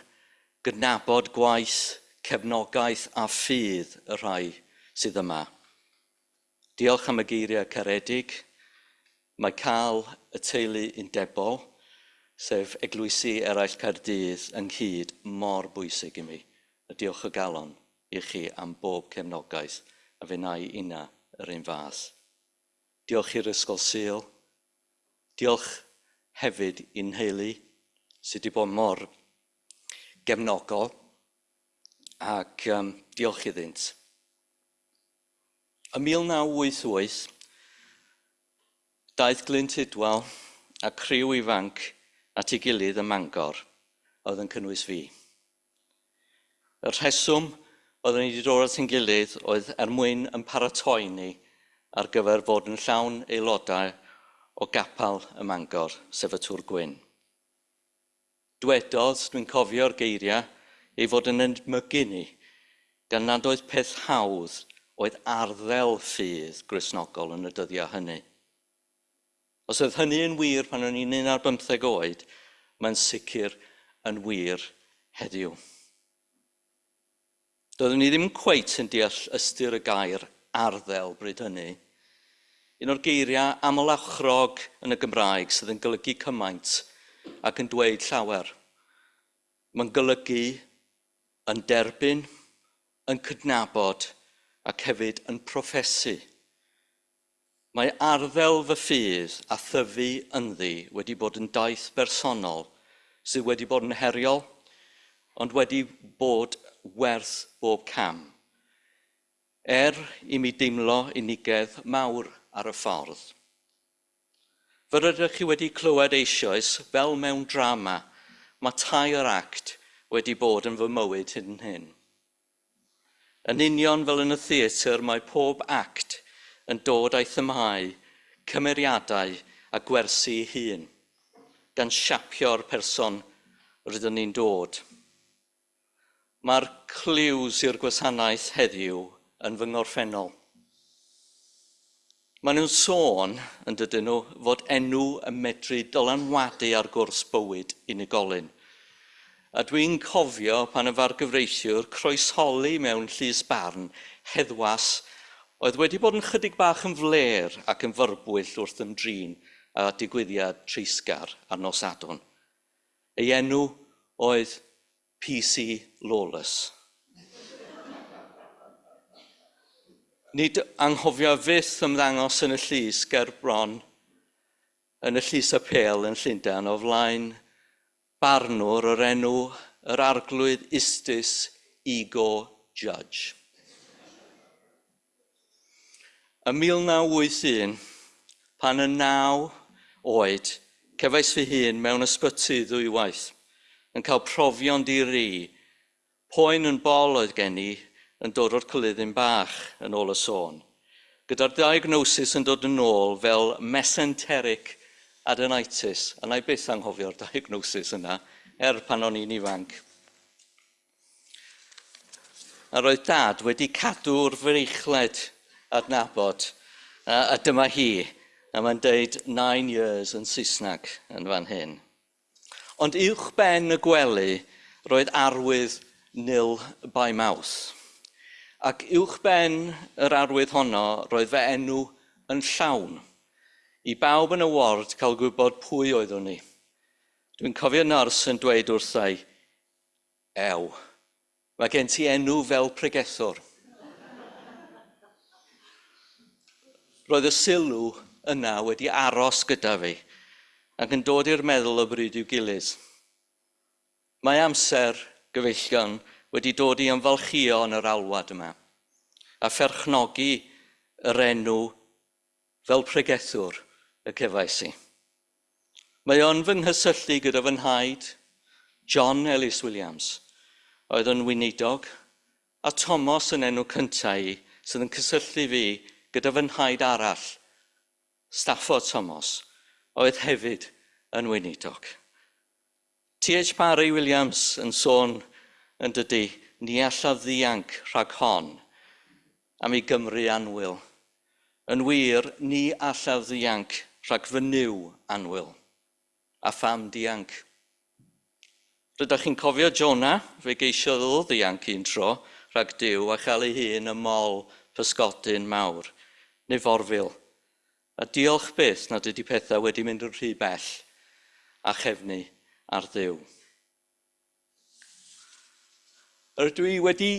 gydnabod gwaith, cefnogaeth a ffydd y rhai sydd yma. Diolch am y geiriau caredig. Mae cael y teulu undebol, sef eglwysi eraill Caerdydd, ynghyd mor bwysig i mi, a diolch o galon i chi am bob cefnogaeth, a fe wna i inna yr un fath. Diolch i'r Ysgol Sul. Diolch hefyd i'n nheulu, sydd wedi bod mor gefnogol, ac um, diolch iddynt. Ym 1988, daeth Glyn Tidwell a criw ifanc at ei gilydd ym Mangor, a oedd yn cynnwys fi. Y rheswm oeddwn ni wedi dod at ein gilydd oedd er mwyn yn paratoi ni ar gyfer fod yn llawn aelodau o gapel ym Mangor, sef y Tŵr Gwyn. Dwedodd, dwi'n cofio'r geiriau, ei fod yn edmygu ni, gan nad oedd peth hawdd oedd arddel ffydd Gristnogol yn y dyddiau hynny. Os oedd hynny yn wir pan o'n i'n un ar bymtheg oed, mae'n sicr yn wir heddiw. Doeddwn i ddim cweit yn deall ystyr y gair arddel bryd hynny. Un o'r geiriau aml-ochrog yn y Gymraeg sydd yn golygu cymaint ac yn dweud llawer. Mae'n golygu yn derbyn, yn cydnabod ac hefyd yn proffesu. Mae arddel fy ffydd a thyfu ynddi wedi bod yn daith bersonol sydd wedi bod yn heriol, ond wedi bod werth bob cam. Er i mi deimlo unigedd mawr ar y ffordd. Fel rydych chi wedi clywed eisoes, fel mewn drama, mae tair act wedi bod yn fy mywyd hyd yn hyn. Yn union fel yn y theatr, mae pob act yn dod â'i themâu, cymeriadau a gwersi ei hun, gan siapio'r person rydyn ni'n dod. Mae'r cliws i'r gwasanaeth heddiw yn fy ngorffennol. Maen nhw'n sôn, yn dydyn nhw, fod enw yn medru dylanwadu ar gwrs bywyd unigolyn. A dwi'n cofio pan y fargyfreithiwr croesholi mewn llys barn heddwas oedd wedi bod yn chydig bach yn flêr ac yn fyrbwyll wrth ymdrin â digwyddiad treisgar ar nos Sadwrn. Ei enw oedd PC Lawless. Nid anghofio fyth ymddangos yn y llys ger bron yn y Llys Apêl yn Llundain o flaen barnwr o'r enw yr Arglwydd Ustus Igor Judge. Ym 1981, pan yn naw oed, cefais fy hun mewn ysbyty ddwywaith, yn cael profion di-ri. Poen yn bol oedd gen i yn dod o'r coluddyn bach, yn ôl y sôn, gyda'r diagnosis yn dod yn ôl fel mesenteric adenitis, a na i byth anghofio'r diagnosis yna, er pan o'n i'n ifanc. A roedd Dad wedi cadw'r freichled adnabod, a, a dyma hi, a mae'n deud 9 years yn Saesneg yn fan hyn. Ond uwch ben y gwely roedd arwydd nil by mouth. Ac uwch ben yr arwydd honno roedd fy enw yn llawn. I bawb yn y ward cael gwybod pwy oeddwn i. Dwi'n cofio nyrs yn dweud wrtha i, Ew, mae gen ti enw fel pregethwr. Roedd y sylw yna wedi aros gyda fi ac yn dod i'r meddwl o bryd i'w gilydd. Mae amser, gyfeillion, wedi dod i ymfalchïo yn yr alwad yma a pherchnogi yr enw fel pregethwr y cefais i. Mae o'n fy nghysylltu gyda fy nhaid, John Ellis Williams, oedd yn weinidog, a Tomos yn enw cyntaf i, sydd yn cysylltu fi gyda fy nhaid arall, Stafford Tomos, oedd hefyd yn weinidog. T.H. Parry Williams yn sôn yn dydy, ni allaf ddianc rhag hon am ei Gymru annwyl. Yn wir, ni allaf ddianc rhag fy Nuw annwyl. A pham dianc? Rydych chi'n cofio Jonah, fe geisiodd o ddianc un tro rhag Duw a chael ei hun ym mol pysgodyn mawr, neu forfil. A diolch byth nad ydy pethau wedi mynd yn rhy bell a chefnu ar Dduw. Rydw i wedi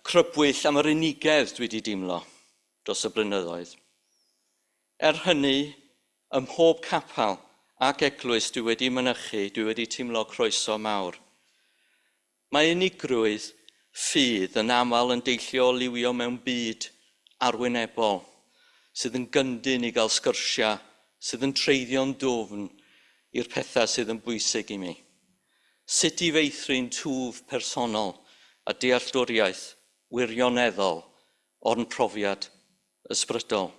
crybwyll am yr unigedd dwi wedi deimlo dros y blynyddoedd. Er hynny, ym mhob capel ac eglwys dwi wedi mynychu, dwi wedi teimlo croeso mawr. Mae unigrwydd ffydd yn aml yn deillio o liwio mewn byd arwynebol sydd yn gyndyn i gael sgyrsiau sydd yn treiddio'n dwfn i'r pethau sydd yn bwysig i mi. Sut i feithrin twf personol a dealltwriaeth wirioneddol o'n profiad ysbrydol.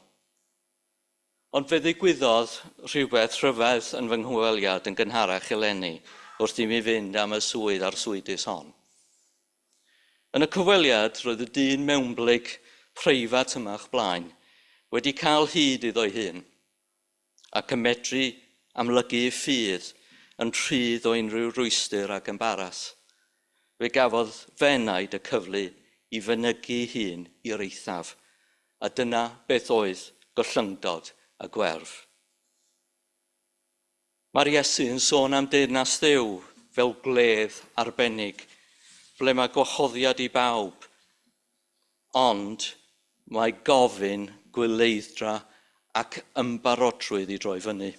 Ond fe ddigwyddodd rhywbeth rhyfedd yn fy nghyfweliad yn gynharach eleni wrth i mi fynd am y swydd arswydus hon. Yn y cyfweliad, roedd y dyn mewnblyg preifat yma o'ch blaen wedi cael hyd iddo'i hun ac yn medru amlygu ei ffydd yn rhydd o unrhyw rwystr ac embaras. Fe gafodd f'enaid y cyfle i fynygu hun i'r eithaf, a dyna beth oedd gollyngdod a gwerf. Mae'r Iesu yn sôn am deyrnas Dduw fel gwledd arbennig, ble mae gwahoddiad i bawb, ond mae gofyn gwyleidd-dra ac ymbarodrwydd i droi fyny.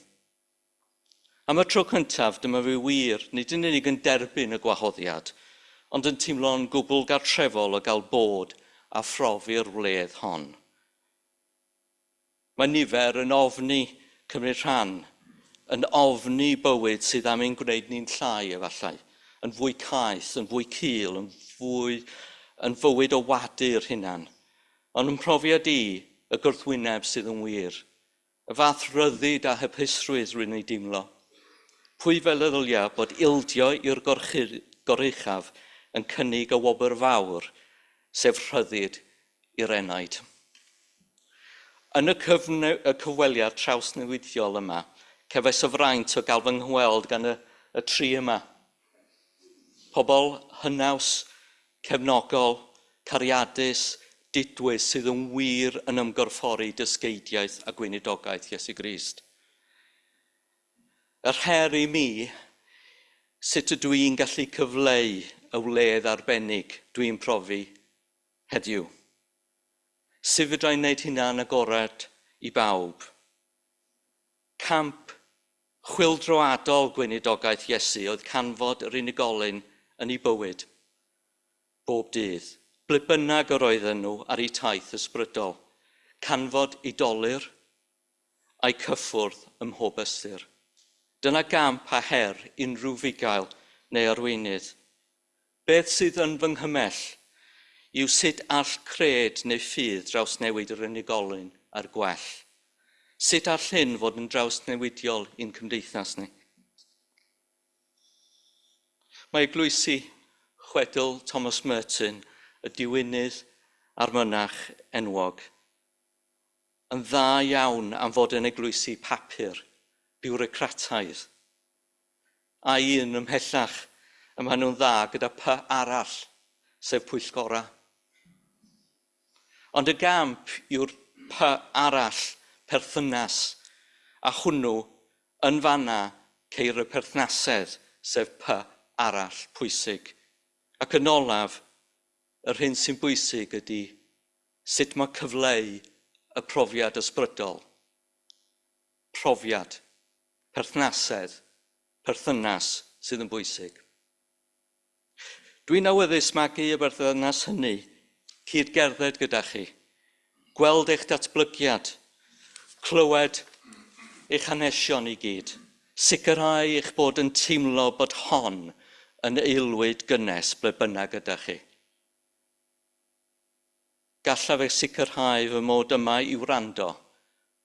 Am y tro cyntaf, dyma fi wir, nid yn unig yn derbyn y gwahoddiad, ond yn teimlo'n gwbl gartrefol o gael bod a phrofi'r wledd hon. Mae nifer yn ofni cymryd rhan, yn ofni bywyd sydd am ein gwneud ni'n llai efallai, yn fwy caeth, yn fwy cul, yn fwy yn fywyd o wadu'r hunan. Ond yn mhrofiad i, y gwrthwyneb sydd yn wir. Y fath ryddid a hapusrwydd rwy'n ei deimlo. Pwy fel y ddylia bod ildio i'r goruchaf yn cynnig y wobr fawr, sef rhyddid i'r enaid. Yn y, cyfne, y cyfweliad trawsnewidiol yma, cefais y fraint o gael fy nghweld gan y, y tri yma. Pobl hynaws, cefnogol, cariadus, didwys sydd yn wir yn ymgorffori dysgeidiaeth a gweinidogaeth Iesu Grist. Yr her i mi, sut ydw i'n gallu cyfleu y wledd arbennig dwi'n profi heddiw? Sut fedra i wneud hynna'n agored i bawb? Camp Chwyldroadol gweinidogaeth Iesu oedd canfod yr unigolyn yn ei bywyd, bob dydd, ble bynnag yr oedden nhw ar eu taith ysbrydol, canfod eu dolur a'u cyffwrdd ym mhob ystyr. Dyna gamp a her unrhyw fugail neu arweinydd. Beth sydd yn fy nghymell yw sut all cred neu ffydd drawsnewid yr unigolyn a'r gwell. Sut all hyn fod yn drawsnewidiol i'n cymdeithas ni? Mae eglwysi chwedl Thomas Merton, y diwinydd a'r mynach enwog, yn dda iawn am fod yn eglwysi papur, biwrocrataidd. A un ymhellach, y maen nhw'n dda gyda P arall, sef pwyllgora. Ond y gamp yw'r P arall, perthynas, a hwnnw, yn fanna, ceir y perthnasedd, sef P arall pwysig. Ac yn olaf, yr hyn sy'n bwysig ydy sut mae cyfleu y profiad ysbrydol. Profiad, perthnasedd, perthynas sydd yn bwysig. Dwi'n awyddus magu y berthynas hynny, cyd-gerdded gyda chi, gweld eich datblygiad, clywed eich hanesion i gyd, sicrhau eich bod yn teimlo bod hon yn aelwyd gynnes ble bynnag gyda chi. Gallaf eich sicrhau fy mod yma i wrando,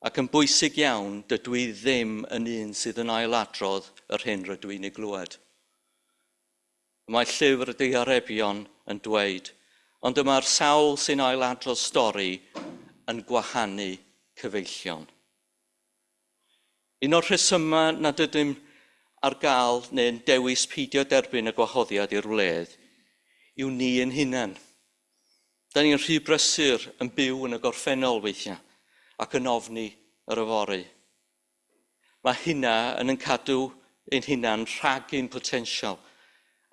ac yn bwysig iawn, dydw i ddim yn un sydd yn ailadrodd yr hyn rydw i'n ei glywed. Mae llyfr y Diharebion yn dweud, ond y mae'r sawl sy'n ailadrodd stori yn gwahanu cyfeillion. Un o'r rhesymau nad ydym ar gael neu'n dewis peidio derbyn y gwahoddiad i'r wledd yw ni ein hunain. Da ni'n rhy brysur yn byw yn y gorffennol weithiau ac yn ofni yr yfory. Mae hynna yn yn cadw ein hunain rhag ein potensial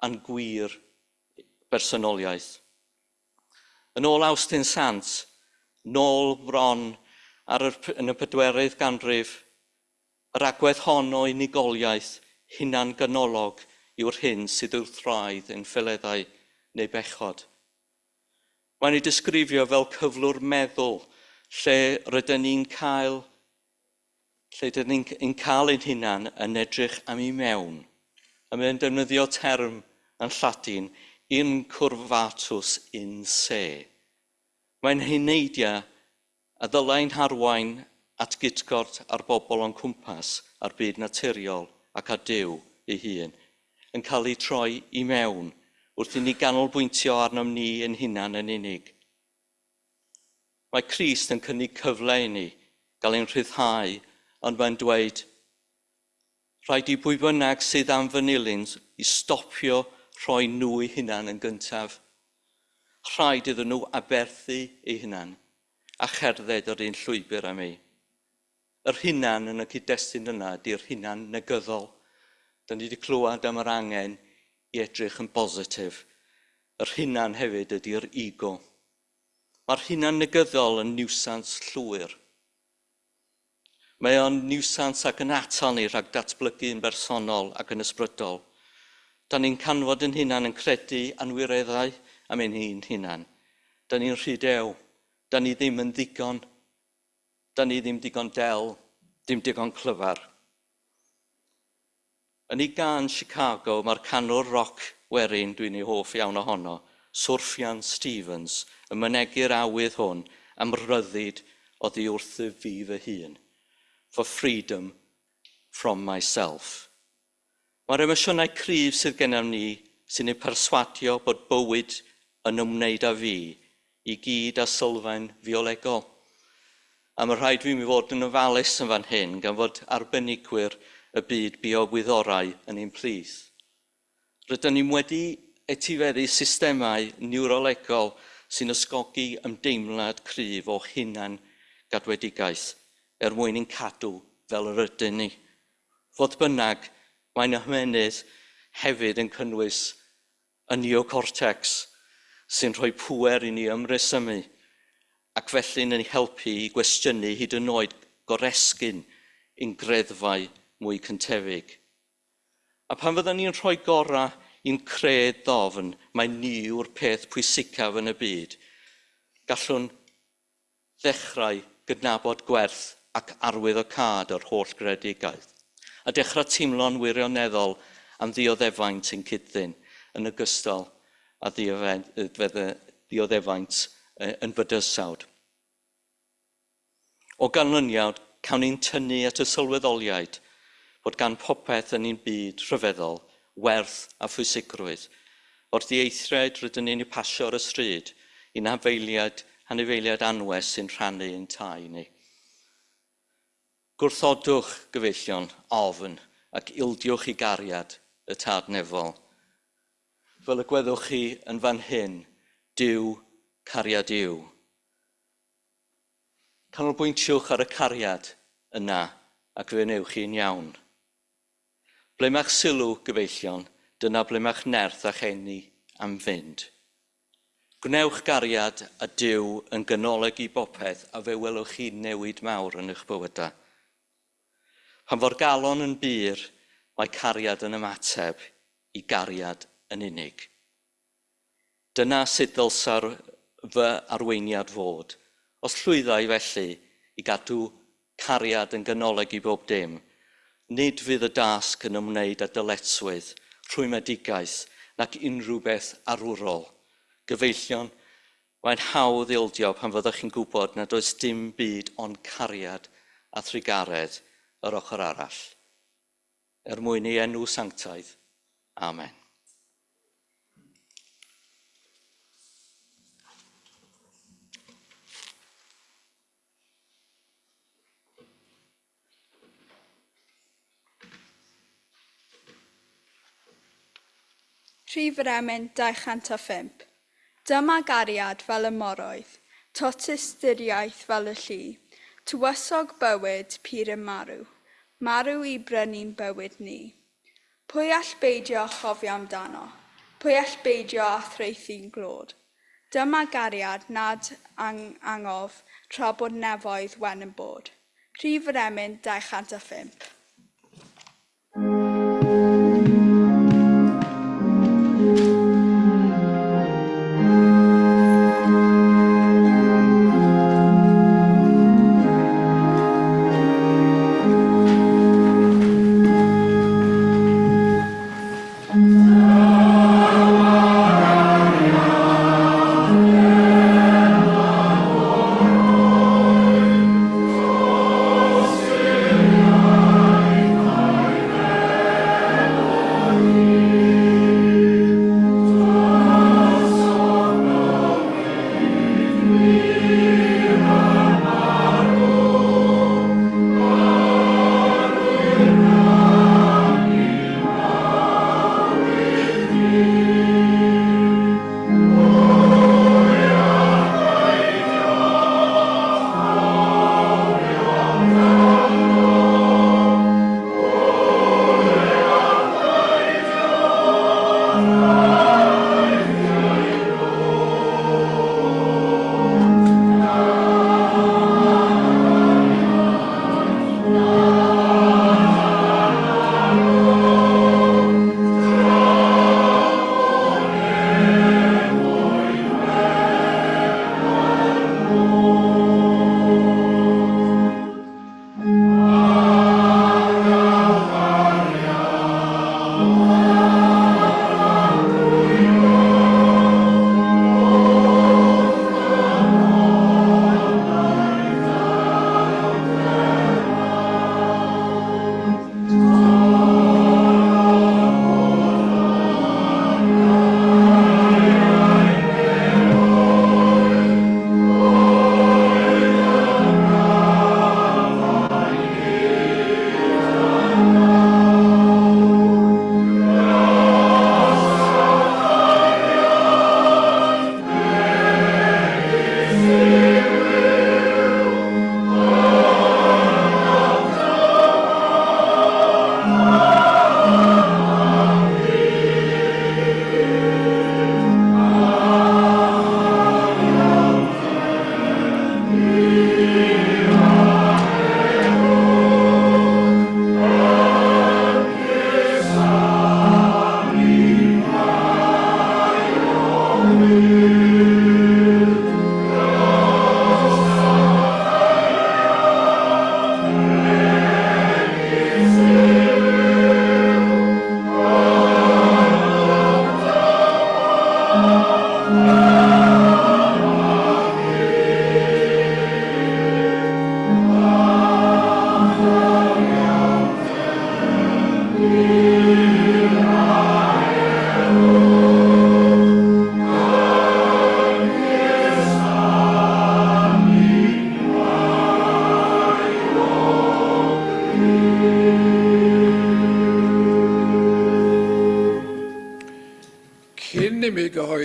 a'n gwir bersonoliaeth. Yn ôl Awstin Sant, nôl bron ar yr, yn y pedwerydd ganrif, yr agwedd hon o unigoliaeth hunan-ganolog yw'r hyn sydd wrth wraidd ein ffaeleddau neu bechod. Mae'n ei disgrifio fel cyflwr meddwl lle rydyn ni'n cael lle rydyn ni'n cael ein hunan yn edrych am i mewn. A mae'n defnyddio term yn Lladin, incurvatus in se. Mae'n heneidia a ddylai'n harwain at gytgord ar bobl o'n cwmpas a'r byd naturiol ac â Duw ei hun, yn cael ei troi i mewn wrth i ni ganolbwyntio arnom ni ein hunan yn unig. Mae Crist yn cynnig cyfle i ni gael ein rhyddhau, ond mae'n dweud, rhaid i bwy bynnag sydd am fy nilyn i stopio rhoi nhw eu hunan yn gyntaf. Rhaid iddyn nhw aberthu eu hunan a cherdded yr un llwybr â mi. Yr hunan yn y cyd-destun yna ydy'r hunan negyddol. Da ni wedi clywed am yr angen i edrych yn bositif. Yr hunan hefyd ydy'r ego. Mae'r hunan negyddol yn niwsans llwyr. Mae o'n niwsans ac yn atal ni rhag datblygu yn bersonol ac yn ysbrydol. Da ni'n canfod yn hunan yn credu anwireddau am ein hun hunan. Da ni'n rhy dew. Da ni ddim yn ddigon. Da ni ddim digon del, dim digon clyfar. Yn ei gân Chicago, mae'r canwr roc werin dwi'n ei hoff iawn ohono, Sufjan Stevens, yn mynegi'r awydd hwn am ryddid oddi wrthyf fi fy hun. For freedom from myself. Mae'r emosiynau cryf sydd gennym ni sy'n ein perswadio bod bywyd yn ymwneud â fi i gyd â sylfaen fiolegol. A mae rhaid fi mi fod yn ofalus yn fan hyn gan fod arbenigwyr y byd biowyddorau yn ein plith. Rydyn ni wedi etifeddu systemau niwrolegol sy'n ysgogi ymdeimlad cryf o hunan gadwedigaeth er mwyn ein cadw fel yr ydyn ni. Fodd bynnag, mae'n ymennydd hefyd yn cynnwys y neocortex sy'n rhoi pŵer i ni ymresymu ac felly'n ein helpu i gwestiynu hyd yn oed goresgyn ein greddfau mwy cyntefig. A pan fyddwn ni'n rhoi gorau i'n cred ddofn, mae ni yw'r peth pwysicaf yn y byd, gallwn ddechrau gydnabod gwerth ac arwyddocâd yr holl greadigaeth, a dechrau teimlo'n wirioneddol am ddioddefaint ein cyd-ddyn yn ogystal â ddioddefaint yn bydysawd. O ganlyniad, cawn ni'n tynnu at y sylweddoliaid bod gan popeth yn ein byd rhyfeddol werth a phwysigrwydd, o'r dieithriaid rydyn ni'n eu pasio ar y stryd i'n hafeiliaid, hanifeiliaid anwes sy'n rhannu ein tai ni. Gwrthodwch, gyfeillion, ofn ac ildiwch i gariad y Tad Nefol. Fel y gweddwch chi yn fan hyn, Duw cariad yw. Canolbwyntiwch ar y cariad yna ac fe wnewch chi'n iawn. Ble mae'ch sylw, gyfeillion, dyna ble mae'ch nerth a'ch eni am fynd. Gwnewch gariad a Duw yn ganolig i bopeth a fe welwch chi newid mawr yn eich bywydau. Pan fo'r galon yn bur, mae cariad yn ymateb i gariad yn unig. Dyna sut ddylsa'r fy arweiniad fod. Os llwydda i felly i gadw cariad yn ganolig i bob dim, nid fydd y dasg yn ymwneud â dyletswydd, rhwymedigaeth, nac unrhyw beth arwrol. Gyfeillion, mae'n hawdd ildio pan fyddwch chi'n gwybod nad oes dim byd ond cariad a thrugaredd yr ochr arall. Er mwyn ei enw sanctaidd. Amen. Rhif yr emyn 205. Dyma gariad fel y moroedd, Totustyriaeth fel y llu, Tywysog bywyd pur yn marw, Marw i brynu'n bywyd ni. Pwy all beidio â chofio amdano? Pwy all beidio â thraethu'n glod? Dyma gariad nad angof tra bod nefoedd wen yn bod. Rhif yr emyn 205.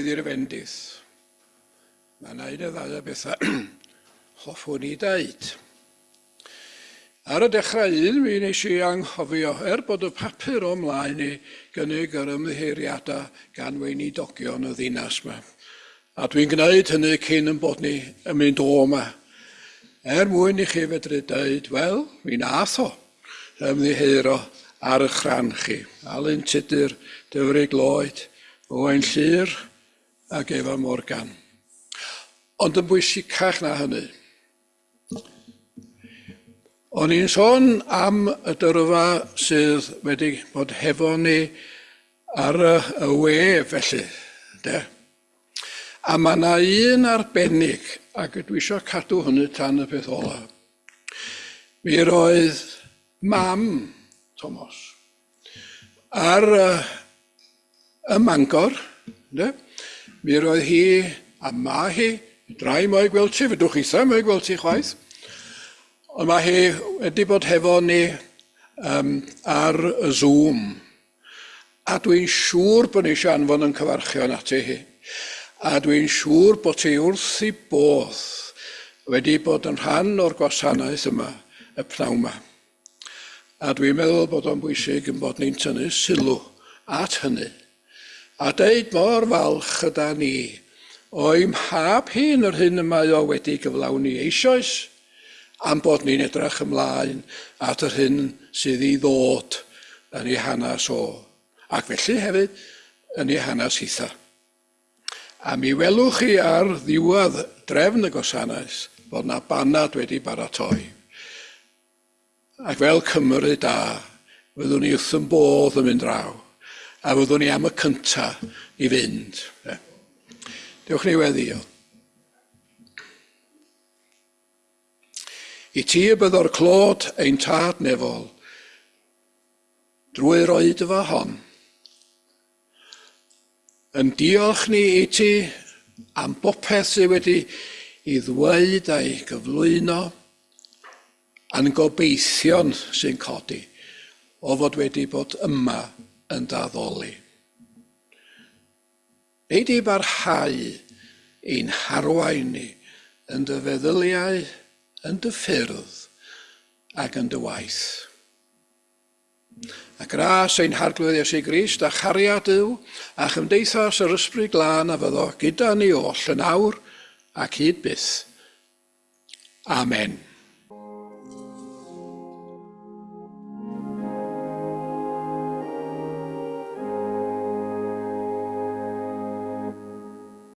gweddi'r fendith, mae yna un neu ddau o bethau hoffwn i ddeud. Ar y dechrau un, mi wnes i anghofio, er bod y papur o mlaen i gynnig yr ymddiheuriadau gan weinidogion y ddinas yma. A dwi'n gwneud hynny cyn yn bod ni yn mynd o yma. Er mwyn i chi fedru dweud, wel, mi nath o ymddiheuro ar eich rhan chi. Alun Tudur, Dyfrig Lloyd, Owain Llyr ac Efa Morgan. Ond yn bwysicach na hynny, O'n i'n sôn am y dyrfa sydd wedi bod hefo ni ar y, y we felly, de. A mae yna un arbennig, ac dwi eisiau cadw hynny tan y peth ola. Mi roedd mam Tomos ar ym Mangor, ynde? Mi roedd hi, a ma hi, fedra i mo'i gweld ti, fedrwch chitha mo'i gweld ti chwaith, ond mae hi wedi bod hefo ni um, ar y Zoom. A dwi'n siŵr bod ni eisiau anfon yn cyfarchion ati hi. A dwi'n siŵr bod ti wrth i bodd wedi bod yn rhan o'r gwasanaeth yma y pnawn yma. A dwi'n meddwl bod o'n bwysig yn bod ni'n tynnu sylw at hynny. A deud mor falch yda ni o'i mhab hyn yr hyn y mae o wedi gyflawni eisoes, a'n bod ni'n edrych ymlaen at yr hyn sydd i ddod yn ei hanes o, ac felly hefyd yn ei hanes hitha. A mi welwch chi ar ddiwedd drefn y gwasanaeth bod 'na banad wedi baratoi. Ac fel Cymry da, fyddwn ni wrth yn bodd yn mynd draw, a fyddwn ni am y cynta i fynd. Dewch ni weddio. I ti y byddo'r clod ein tad nefol, drwy'r oedfa hon. Yn diolch ni i ti am bopeth sydd wedi i ddweud a'i gyflwyno, a'n gobeithion sy'n codi o fod wedi bod yma yn daddoli. Nei di barhau i'n harwain ni yn dy feddyliau, yn dy ffyrdd ac yn dy waith. A gras ein Harglwydd Iesu Grist, a chariad Duw, a chymdeithas yr Ysbryd Glân a fyddo gyda ni oll yn awr ac hyd byth. Amen.